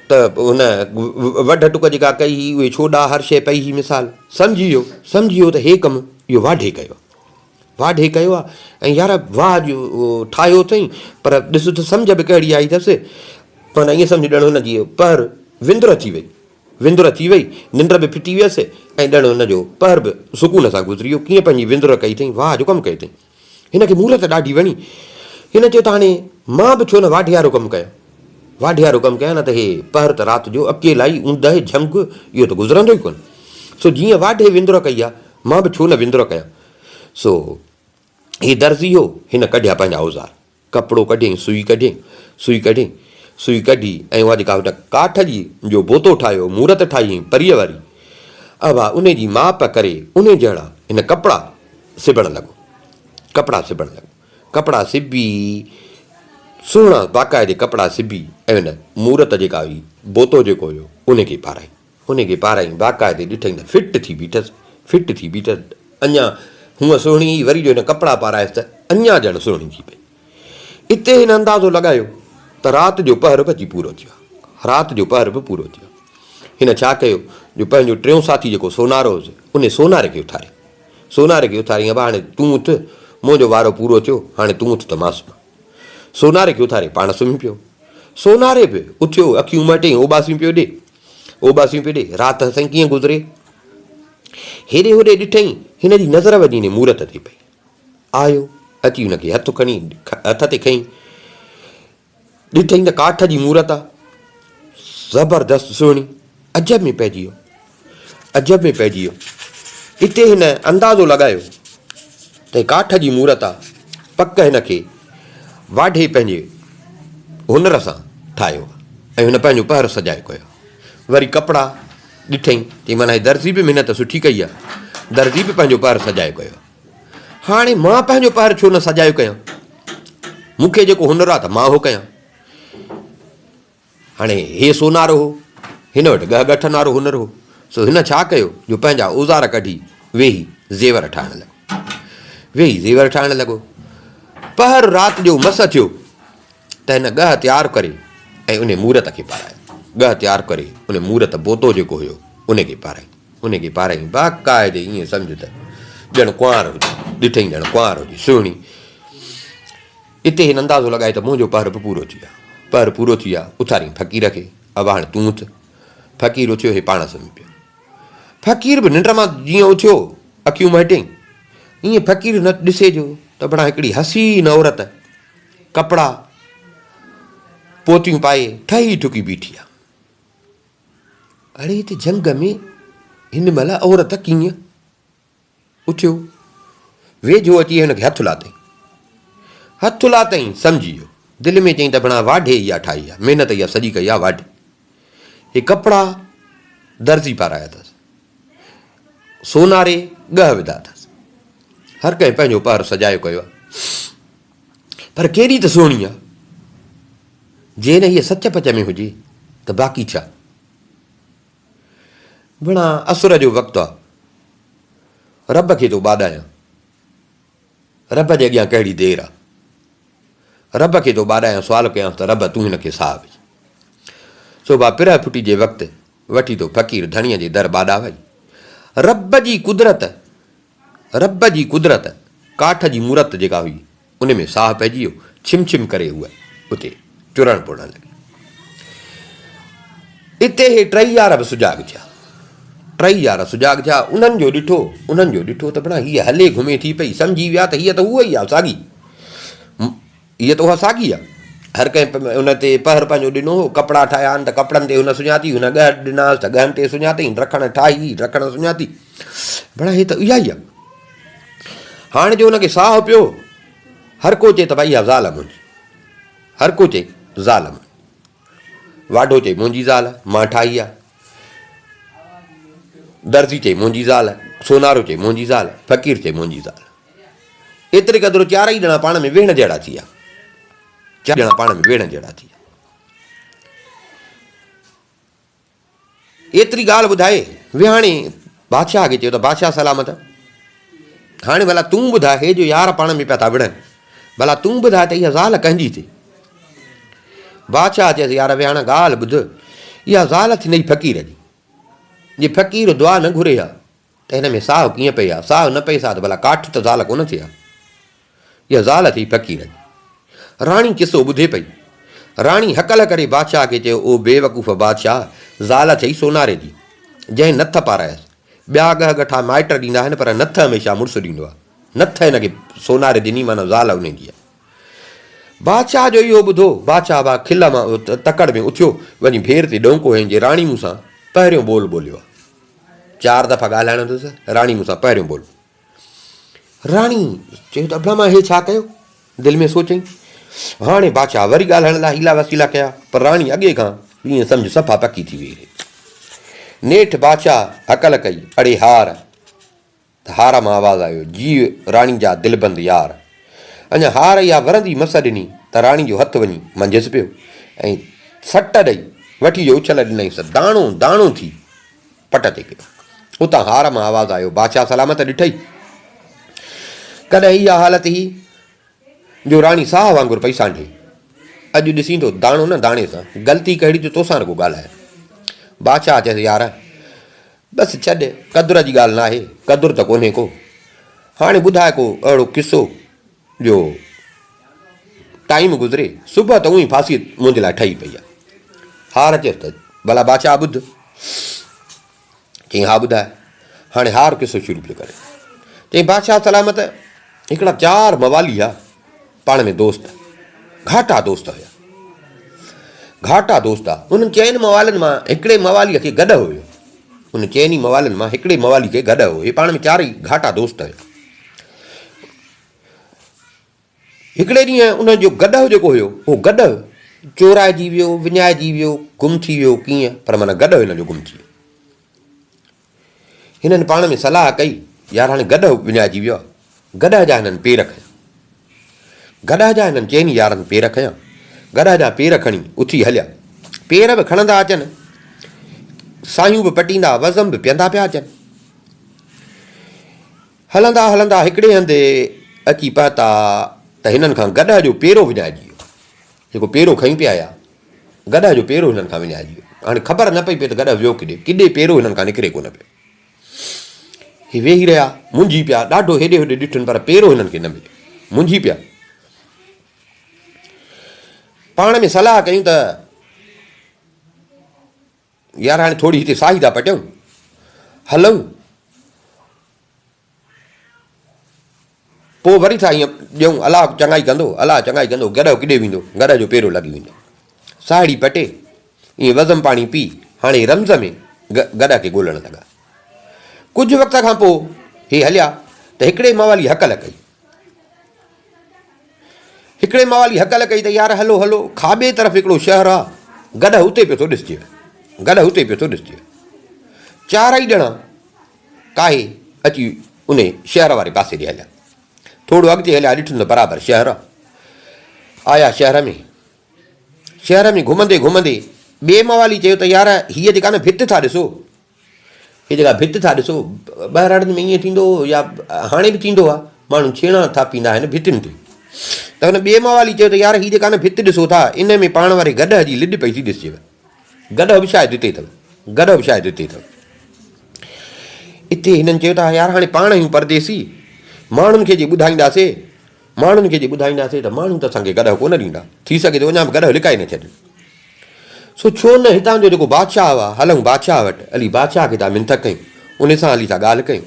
ته هن وڍ ٽڪ جيڪا ڪئي هئي، اهي ڇوڏا هر شيء پئي هئي مثال. سمجهي ويو، سمجهي ويو ته هي ڪم اهو واڍي ڪيو آهي. واڍي ڪيو آهي ۽ يار واهه جو ٺاهيو اٿئي پر ڏس ته سمجهه به ڪهڙي آئي اٿس. معنيٰ ائين سمجهه ڄڻ هن جي پهر وندر ٿي وئي. وندر ٿي وئي، ننڊ به ڦٽي ويس ۽ ڄڻ هن جو پهر به سڪون سان گذري ويو. ڪيئن پنهنجي وندر ڪئي اٿئي، واهه جو ڪم ڪيو اٿئي. هن کي مورت ڏاڍي وڻي. هن چيو ته هاڻي مان به ڇو نه واڍيارو ڪم ڪيان. واڍيارو ڪم ڪيان نه ته هي پهر ته رات جو اڪيلائي، اوندهه، جهنگ، اهو ته گذرندو ئي ڪونه. سو جيئن واڍي وندر ڪئي آ، مان به ڇو نه وندر ڪيان. سو هي درزي هو، هن ڪڍيا پنهنجا اوزار. ڪپڙو ڪڍيائين، سوئي ڪڍيائين، سوئي ڪڍيائين، سوئي ڪڍي ۽ اها جيڪا هن ڪاٺ جي جو بوتو ٺاهيو، مورت ٺاهي هئائين پريء واري، اها انهي جي ماپ ڪري انهي جهڙا هن ڪپڙا سبڻ لڳو، ڪپڙا سبڻ لڳو، ڪپڙا سبي سهڻا باقاعدي ڪپڙا سبي ۽ ان مورت جيڪا هئي، بوتو جيڪو هيو، انهي کي پارائين. انهي کي پارائين باقاعدي ڏٺائين ته فٽ ٿي بيٺس، فٽ ٿي بيٺس، اڃا هونء سهڻي هئي، وري جو هن ڪپڙا پارايس ته اڃا ڄڻ سهڻي ٿي پئي. اتي هن اندازو لڳايو ته رات جو پهر به اچي پورو ٿيو آهي، رات جو پهر به پورو ٿيو آهي. هن ڇا ڪيو جو پنهنجو ٽيون ساٿي جيڪو سونارو هوس، انهي سوناري کي اٿاري، سوناري کي اٿاريائين، ابا هاڻي تون اٿ، منهنجو وارو پورو ٿيو، هاڻي تون اٿ ته مان سمهان. سوناري کي اٿاري پاڻ سمهي پيو. سوناري به اٿيو، اکيون مهٽيائين، اوٻاسيون پيو ڏي، اوٻاسيون پيو ڏي، رات سائين ڪيئن گذري. هيڏي هوڏي ڏٺائين، هن جي نظر وڃي انهي مورت تي پئي. آيو، اچي هن کي هٿ کڻي، هٿ تي کنئي. ڏٺائين ته ڪاٺ جي مورت آ، زبردست سهڻي. عجب ۾ پئجي ويو، عجب ۾ پئجي ويو. اتي هن اندازو لڳايو ته هي ڪاٺ جي مورت آ، پڪ هن کي واڍي پنهنجي هنر سان ٺاهيو آ ۽ هن پنهنجو پهر سجائي ڪيو آ. وري ڪپڙا ڏٺائين، چيائين معنيٰ هي درزي به محنت سٺي ڪئي آ، درزي به پنهنجو پهر سجائي ڪيو آ. هاڻي مان پنهنجو پهر ڇو نه سجايو ڪيان؟ مون کي جيڪو هنر آ ته مان اهو ڪيان. هاڻي هي سونارو هو، هن وٽ ڳهه ڳٺن وارو هنر هو، سو هن ڇا ڪيو جو پنهنجا اوزار ڪڍي ويهي زيور ٺاهڻ لڳو. ويهي زيور ٺاهڻ لڳو. پهر رات جو مس ٿيو ته هن ڳهه تيار ڪري ۽ انهي مورت کي پارايو. ڳهه تيار ڪري انهي مورت بوتو جيڪو هيو انهي کي پارايو. انهي کي پارايائين باقاعدي ائين سمجهه ته ڄڻ ڪنوار هجي. ڏٺئين ڄڻ ڪنوار هجي سهڻي. اتي هن اندازو لڳايو ته منهنجو پهر به پورو ٿي ويو آهي. پهر پورو ٿي ويو آهي. اٿاريائين فقير کي. ابا هاڻي تون اٿ. فقير اٿيو هي پاڻ سمهي پيو. فقير به ننڊ مان جيئن اٿيو اکيون مهٽيائين. ائين فقير نه ڏسي جو ته بڻا هڪڙي حسين عورت ڪپڙا پوتيون پائي ٺهي ٺڪي بيٺي آهي. اڙي هتي جهنگ ۾ هن مهل عورت ڪيئن؟ اٿيو، ويجهو اچي هن کي هٿ لاتائين. هٿ لاتئين، سمجهي ويو. دل ۾ چيائين ته ڀڻا واڍي اها ٺاهي آ، محنت اها سڄي ڪئي آ واڍي. هي ڪپڙا درزي پارايا اٿس. سوناري ڳهه وڌا اٿس. هر ڪنهن پنهنجو پهر سجايو ڪيو آ. پر ڪيڏي ته سهڻي آ. جي نه هيء سچ پچ ۾ هجي ته باقي ڇا؟ ڀڻا اسر جو وقت آ. رب کي ٿو ٻاڏايان. رب جي اڳيان ڪهڙي دير آ. رب کي ٿو ٻاڏايان سوال ڪيانس ته رب تون هن کي ساهه وجهه. سو با پرهه ڦٽي جي وقت وٺي ٿو فقير ڌڻيء جي در ٻاڏاوئي. رب جي قدرت، رب جي قدرت، ڪاٺ جي مورت جيڪا هئي، ان ۾ ساهه پئجي ويو، ڇم ڇم ڪري هوء اتي چرڻ پرڻ لڳي. اتي هي ٽئي يار به سجاڳ ٿيا. ٽئي يار سجاڳ ٿيا، انهن جو ڏٺو، انهن جو ڏٺو ته ڀڻا هيء هلي گهمي ٿي پئي، سمجهي ويا ته هيء ته هوء ئي آ ساڳي. هيء ته اها ساڳي آ. هر ڪنهن ان تي پهر پنهنجو ڏنو هو، ڪپڙا ٺاهيا آهن ته ڪپڙن تي هن سڃاتي، هن ڳهه ڏناس ته ڳهن تي سڃاتئين، رکڻ ٺاهي، رکڻ سڃاتي. ڀڻا هيء ته اها ئي آ. هاڻ جو ان کي ساهه پيو، هر ڪو چئي ته ڀائي اها زال آ منهنجي. هر ڪو چئي زال آ منهنجي. واڍو چئي منهنجي زال آ، مان ٺاهي آ. درزي چئي منهنجي زال آ، سونارو چئي منهنجي زال آ، فقير چئي منهنجي زال آ. ايتري قدر چارئي ڄڻا پاڻ ۾ ويهڻ جهڙا ٿي ويا. چار ڄڻا پاڻ ۾ ويهڻ جهڙا ٿي ويا. ايتري ڳالهه ٻڌائي ويهاڻي بادشاهه کي چيو ته بادشاهه سلامت هاڻي ڀلا تون ٻڌاء هي جو يار پاڻ ۾ پيا ٿا وڙهن ڀلا تون ٻڌاء ته اها زال ڪنهن جي ٿي بادشاهه چيس يار ويهاڻا ڳالهه ٻڌ اها زال ٿيندئي فقير جي جي فقير دعا نه گهري ها ته هن ۾ ساهه ڪيئن پئي ها ساهه نه پئيس ها ته ڀلا ڪاٺ ته زال ڪونه ٿئي ها اها زال اٿئي فقير جي. راڻي قصو ٻڌي پئي. راڻي هڪل ڪري بادشاهه کي چيو، او بيوقوف بادشاهه! زال اٿئي سوناري جي، جنهن نٿ پارايس. ٻيا ڳهه ڳٺا مائٽ ڏيندا آهن، پر نٿ هميشه مڙس ڏيندو آهي. نٿ هن کي سوناري ڏني معنيٰ زال انهي جي آهي. بادشاهه جو اهو ٻڌو، بادشاهه با کل مان تڪڙ ۾ اٿيو، وڃي ڀير تي ڏونڪو هنيائين، جي راڻي مون سان پهريون ٻول ٻوليو آهي. چار دفعا ڳالهائڻو اٿس، راڻي مون سان پهريون ٻول. راڻي چيو ته ابا مان هي ڇا ڪيو؟ دل ۾ سوچيائين. هاڻي بادشاهه وري ڳالهائڻ لاء حيلا وسيلا ڪيا، پر راڻي اڳي کان ائين سمجهه صفا پڪي ٿي ويئي رهي. نيٺ بادشاهه هڪل ڪئي، اڙي هار! ته هار مان آواز آيو، جيء راڻي جا دلبند يار! اڃا هار اها ورندي مس ڏني ته راڻي جو هٿ وڃي منجهس پيو ۽ سٽ ڏئي وٺي جو اڇل ڏنائينس ته داڻو داڻو ٿي پٽ تي ڪريو. اتان هار مان آواز آيو، بادشاهه سلامت ڏٺئي؟ ڪڏهن اها حالت هئي جو راڻي ساهه وانگر پئي سانڍي. اڄ ڏسين ٿو داڻو نه داڻي سان، غلطي ڪهڙي جو توسان رڳو ڳالهايان. بادشاهه چيس، يار! بس ڇڏ، قدر جي ڳالهه ناهي، قدر ته ڪونهي ڪو. هاڻي ٻڌاء ڪو اهڙو قصو جو ٽائيم گذري، صبح ته اونهي ڦاسي منهنجي لاء ٺهي پئي آهي. هار چيس ته ڀلا بادشاهه ٻڌ. چيائين ها ٻڌاء. هاڻي هار قصو شروع پيو ڪري. چيائين بادشاهه سلامت هڪڙا چار موالي ها پاڻ ۾ دوست گهاٽا دوست هيا. گهاٽا دوست ها. انهن چئن موالين مان هڪڙي موالي کي گڏهه هيو. انهن چئن ئي موالين مان هڪڙي موالي کي گڏهه هو. هي پاڻ ۾ چارئي گهاٽا دوست هيا. هڪڙي ڏينهن ان جو گڏهه جيڪو هيو، اهو گڏهه چورائجي ويو، وڃائجي ويو، گم ٿي ويو، ڪيئن پر معنيٰ گڏهه هن جو گم ٿي ويو. هنن پاڻ ۾ صلاح ڪئي، يار هاڻي گڏهه وڃائجي ويو آهي، گڏهه جا هنن پير کنيا. گڏهه جا هنن چئن يارن پير کنيا. گڏهه جا پير کڻي اٿي هليا. پير به کڻندا اچن، ساهيون به پٽيندا، وزم به پيندا پيا اچن. هلندا هلندا هڪڙي هنڌ اچي پهتا ته هنن کان گڏهه جو پيرو وڃائجي ويو. جيڪو پيرو کڻي پئي آيا، گڏهه جو پيرو هنن کان وڃائجي ويو. هاڻي خبر نه پئي پئي ته گڏهه ويو ڪيڏي، ڪيڏي پيرو هنن کان نڪري ڪونه پيو. هي ويهي رهيا، منجهي پيا، ڏاڍو هيڏي هوڏي ڏٺن پر پيرو هنن کي نه مليو. منجهي پيا. پاڻ ۾ صلاح ڪيون ته يار هاڻي ٿوري هتي ساهي ٿا پٽيون، هلون. پوء وري ٿا ائين ڏيون، الله چڱائي ڪندو، الله چڱائي ڪندو، گڏهه ڪيڏي ويندو، گڏهه جو پيرو لڳي ويندو. ساهڙي پٽي، ائين وزم پاڻي پي، هاڻي رمز ۾ گڏهه کي ڳولڻ لڳا. ڪجهه وقت کان پوء هي هليا ته هڪڙي موالي هڪل ڪئي. هڪڙي موالي هڪل ڪئي ته يار هلو هلو، کاٻي طرف هڪڙو شهر آ، گڏهه اتي پيو ٿو ڏسجي. گڏهه اتي پيو ٿو ڏسجي. چارئي ڄڻا ڪاهي اچي انهي شهر واري پاسي ڏي هليا. ٿورو اڳتي هليا ڏٺن ته برابر شهر آ. آيا شهر ۾. شهر ۾ گهمندي گهمندي ٻئي موالي چيو ته يار هيء جيڪا نه ڀت ٿا ڏسو، هي جيڪا ڀت ٿا ڏسو، ٻهراڙين ۾ ائين ٿيندو هو يا هاڻي به ٿيندو آهي، ماڻهو ڇيڻا ٿاپيندا آهن ڀتين تي. ته هن ٻئي موالي چيو ته يار هي جيڪا نه ڀت ڏسو ٿا، ان ۾ پاڻ واري گڏهه جي لڏ پئي ٿي ڏسجيو. گڏهه به شايد اتي اٿو، گڏهه به شايد اتي اٿو. اتي هنن چيو ته يار هاڻي پاڻ آهيون پرديسي، ماڻهن کي جي ٻڌائينداسي، ماڻهن کي جي ٻڌائينداسين ته ماڻهو ته اسان کي گڏهه ڪونه ڏيندا، ٿي سگهي ٿو اڃا به گڏهه لڪائي نه ڇڏين. سو ڇو نه هتان جو جيڪو بادشاهه آ، هلون بادشاهه وٽ، هلي بادشاهه کي ٿا منٿ ڪيون، ان سان هلي ٿا ڳالهه ڪيون،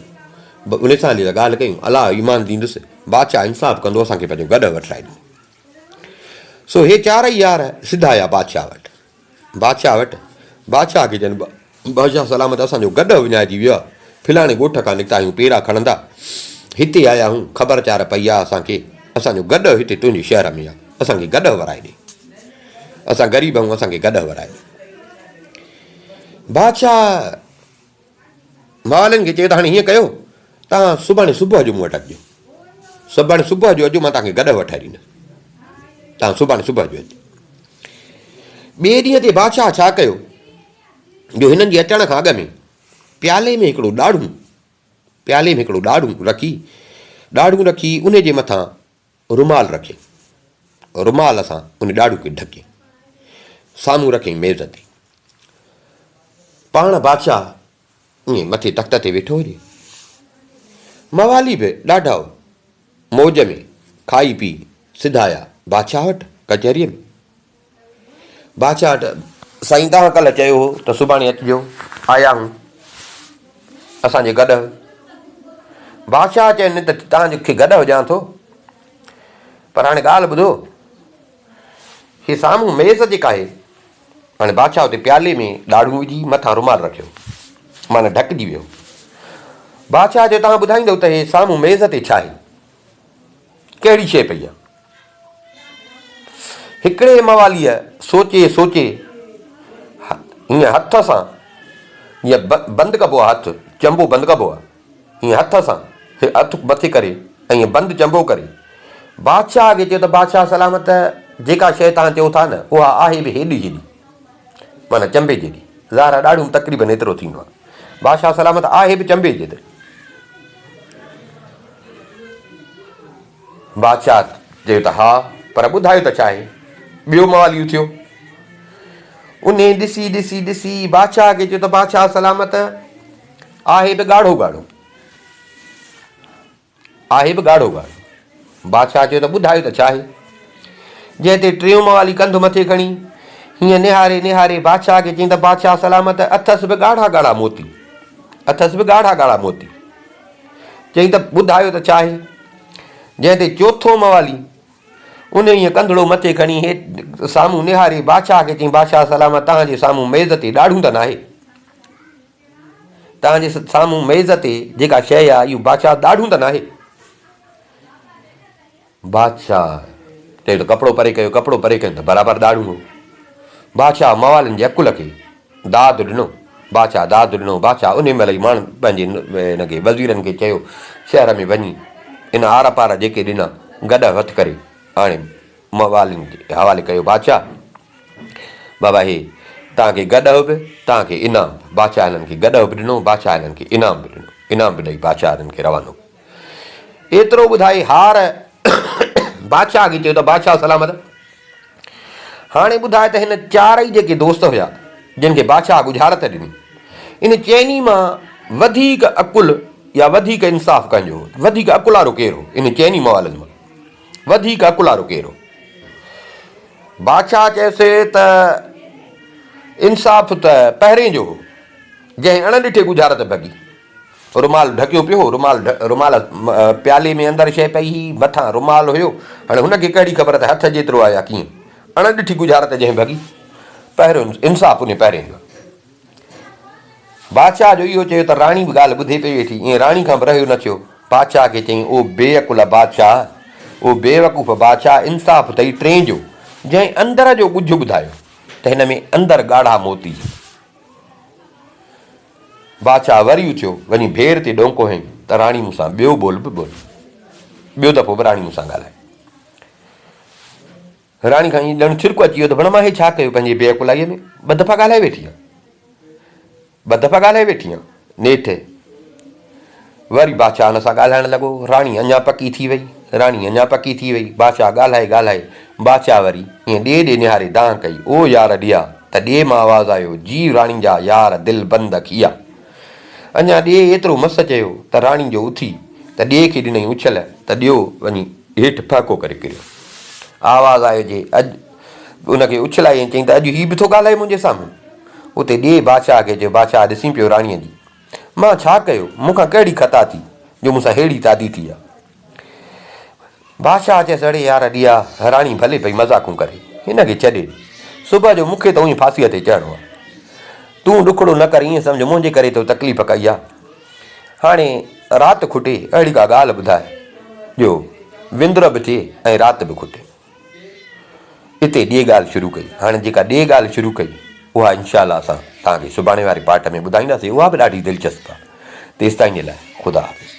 ان سان هلي ٿا ڳالهه ڪيون، الله ايمان ڏيندس، بادشاهه انصاف ڪندو، اسان کي پنهنجو گڏهه وٺرائي ڏيندو. سو هي چارئي يار سڌا آيا بادشاهه وٽ. بادشاهه وٽ، بادشاهه کي چين، بادشاهه سلامت اسان جو گڏهه وڃائجي ويو آهي، فلاڻي ڳوٺ کان نڪتا آهيون پيرا کڻندا، هتي آيا آهيون، خبر چار پئي آهي اسان کي، اسان جو گڏهه هتي تنهنجي شهر ۾ آهي، اسان کي گڏهه ورائي ڏي، اسان غريب آهيون، اسان کي گڏهه ورائي ڏي. بادشاهه موالين کي چيو ته هاڻي هيئن ڪيو، توهان سڀاڻي صبح جو مون وٽ اچجو، سڀاڻي صبح جو اچجو، مان توهان کي گڏهه وٺائي ڏيندس، توهان سڀاڻي صبح جو اچجو. ٻئي ڏينهن تي بادشاهه ڇا ڪيو جو هنن جي اچڻ کان اڳ ۾ پيالي ۾ هڪڙو ڏاڙهون پيالي ۾ هڪڙو ڏاڙهون رکي ڏاڙهون رکي ان جي مٿان رومال رکي رومال سان ان ڏاڙهون کي ڍڪي سامهون رکي ميز تي پاڻ بادشاهه ائين مٿي تخت تي ويٺو هجي موالي به ڏاڍا موج ۾ کائي پي سڌا آيا بادشاهه وٽ ڪچهريء ۾. بادشاهه وٽ، سائين توهان ڪلهه چيو هو ته سڀاڻي اچجو، آيا آهيون اسان جي گڏهه. بادشاهه چين ته توهان کي گڏهه ڏيان ٿو، پر هاڻي ڳالهه ٻڌو، هي سامهون ميز جيڪا آهي، هاڻي بادشاهه اتي پيالي ۾ ڏاڙهون وجهي مٿان رومال رکيو، معنيٰ ڍڪجي ويو. بادشاهه چيو، توهان ٻڌائيندؤ ته هي سامهون ميز تي ڇا آهي؟ ڪهڙي شيء پئي آهي؟ هڪڙي مواليء سوچي سوچي هيئن هٿ سان جيئن بند ڪبو آهي هٿ، چنبو بند ڪبو آهي، هيئن هٿ سان هٿ مٿي ڪري ۽ هيئن بند چنبو ڪري بادشاهه کي چيو ته بادشاهه سلامت جيڪا شيء توهان چئو ٿا نه اها آهي به هيڏي جيڏي معنيٰ چنبي جيڏي ظاهر آهي ڏاڙهون تقريبن ايترو ٿيندو آهي بادشاهه سلامت آهي به چنبي جيتري بادشاهه چيو ته ها پر ٻڌايو ته ڇا آهي ٻيو موالي اٿيو انهي ڏسي ڏسي ڏسي بادشاهه کي چيو ته بادشاهه سلامت آهي به ڳاڙهو ڳاڙهو. آهي به ڳاڙهو ڳاڙهو. بادشاهه چيو ته ٻڌايو ته ڇا آهي؟ جنهن تي ٽيون موالي ڪنڌ مٿي کڻي، هيئن نهاري نهاري بادشاهه کي چيائين ته بادشاهه سلامت اٿس به ڳاڙها ڳاڙها موتي. اٿس به ڳاڙها ڳاڙها موتي. چيائين ته ٻڌايو ته ڇا آهي؟ جنهن تي چوٿون موالي انهيء ڪنڌڙو مٿي کڻي هيٺ سامهون نهاري بادشاهه کي چيائين بادشاهه سلامت توهان جي سامهون ميز تي ڏاڙهون ته ناهي؟ توهان جي سامهون ميز تي جيڪا شيء آهي اهو بادشاهه ڏاڙهون ته ناهي؟ بادشاهه چيو ته ڪپڙو پري ڪيو، ڪپڙو پري ڪيو ته برابر ڏاڙهون هو. بادشاهه موالين جي عقل کي داد ڏنو، بادشاهه داد ڏنو، بادشاهه انهي مهل ئي ماڻهن پنهنجي هن کي وزيرن کي چيو شهر ۾ وڃي ان آر پار جيڪي ڏنا گڏهه هٿ ڪري آڻي موالين جي حوالي ڪيو بادشاهه بابا هي توهان کي گڏهه به توهان کي انعام به بادشاهه هنن کي گڏهه به ڏنو بادشاهه هنن کي انعام به ڏنو انعام به ڏئي بادشاهه هنن کي روانو ڪيو ايترو ٻڌائي هار بادشاهه کي چيو ته بادشاهه سلامت هاڻي ٻڌاء ته هن چارئي جيڪي دوست هيا جن کي بادشاهه ڳجهارت ڏني ان چئني مان وڌيڪ عقل يا وڌيڪ انصاف ڪنهن جو هو وڌيڪ عقل وارو ڪير هو ان چئني موالن مان وڌيڪ عقل وارو ڪير هو؟ بادشاهه چيس ته انصاف ته پهرين جو هو، جنهن اڻ ڏٺي ڳجهارت ڀڳي. رومال ڍڪيو پيو هو، رومال رومال پيالي ۾ اندر شيء پئي هئي، مٿان رومال هيو، هاڻي هن کي ڪهڙي خبر ته هٿ جيترو آهي يا ڪيئن. اڻ ڏٺي ڳجهارت جنهن ڀڳي، پهريون انصاف انهي پهرين جو. بادشاهه جو اهو چيو ته راڻي به ڳالهه ٻڌي پئي ويٺي، ائين راڻي کان به رهيو نه ٿيو. بادشاهه کي چيائين، او بي عقل بادشاهه! او بيوقوف بادشاهه انصاف اٿئي ٽئين جو، جنهن اندر جو ڳجهه ٻڌايو ته هن ۾ اندر ڳاڙها موتي. بادشاهه وري اٿيو، وڃي ڀير تي ڏونڪو هنيائين ته راڻي مون سان ٻيو ٻول به ٻول. ٻيو دفعو به راڻي مون سان ڳالهائي. راڻي کان ائين ڄڻ ڇرڪ اچي ويو ته ڀڻ مان هي ڇا ڪيو پنهنجي بي عقلائيء ۾ ٻه دفعا ڳالهائي ويٺي آهيان. ٻه دفعا ڳالهائي ويٺي آهيان. نيٺ وري بادشاهه هن سان ڳالهائڻ لڳو. راڻي اڃا پڪي ٿي وئي. راڻي اڃا پڪي ٿي وئي. بادشاهه ڳالهائي ڳالهائي بادشاهه وري ائين ڏي ڏي نهاري دانهن ڪئي، او يار ڏيئا! ته ڏي مان آواز آيو، جيء راڻي جا يار دل بند کيا. اڃا ڏي ايترو مس چيو ته راڻي جو اٿي ته ڏي کي ڏنائين اڇل ته ڏيئو وڃي هيٺ ڦهڪو ڪري ڪريو. آواز آيو جي اڄ ان کي اڇلائي ۽ چيائين ته اڄ هي به ٿو ڳالهائي منهنجي سامهون. اتي ڏي بادشاهه کي چيو، بادشاهه ڏسين پيو راڻيء جي مان ڇا ڪيو، مون کان ڪهڙي خطا ٿي جو مون سان ههڙي تعدي ٿي آ. بادشاهه چيس، اڙي يار ڏيئا، راڻي ڀلي پئي مذاقون ڪري، هن کي ڇڏي ڏي. صبح جو مون کي ته اونهي ڦاسيء تي چڙهڻو آ. تون ڏکڙو نه ڪر، ائين سمجهه منهنجي ڪري تو تڪليف ڪئي آ. هاڻي رات کٽي، اهڙي ڪا ڳالهه ٻڌاء جو وندر به ٿئي ۽ رات به کٽي. اتي ڏي ڳالهه شروع ڪئي. هاڻي جيڪا ڏي ڳالهه شروع ڪئي، اها انشاء الله اسان توهان کي سڀاڻي واري پارٽ ۾ ٻڌائينداسين. اها به ڏاڍي دلچسپ آ. تيستائين جي لاء خدا حافظ.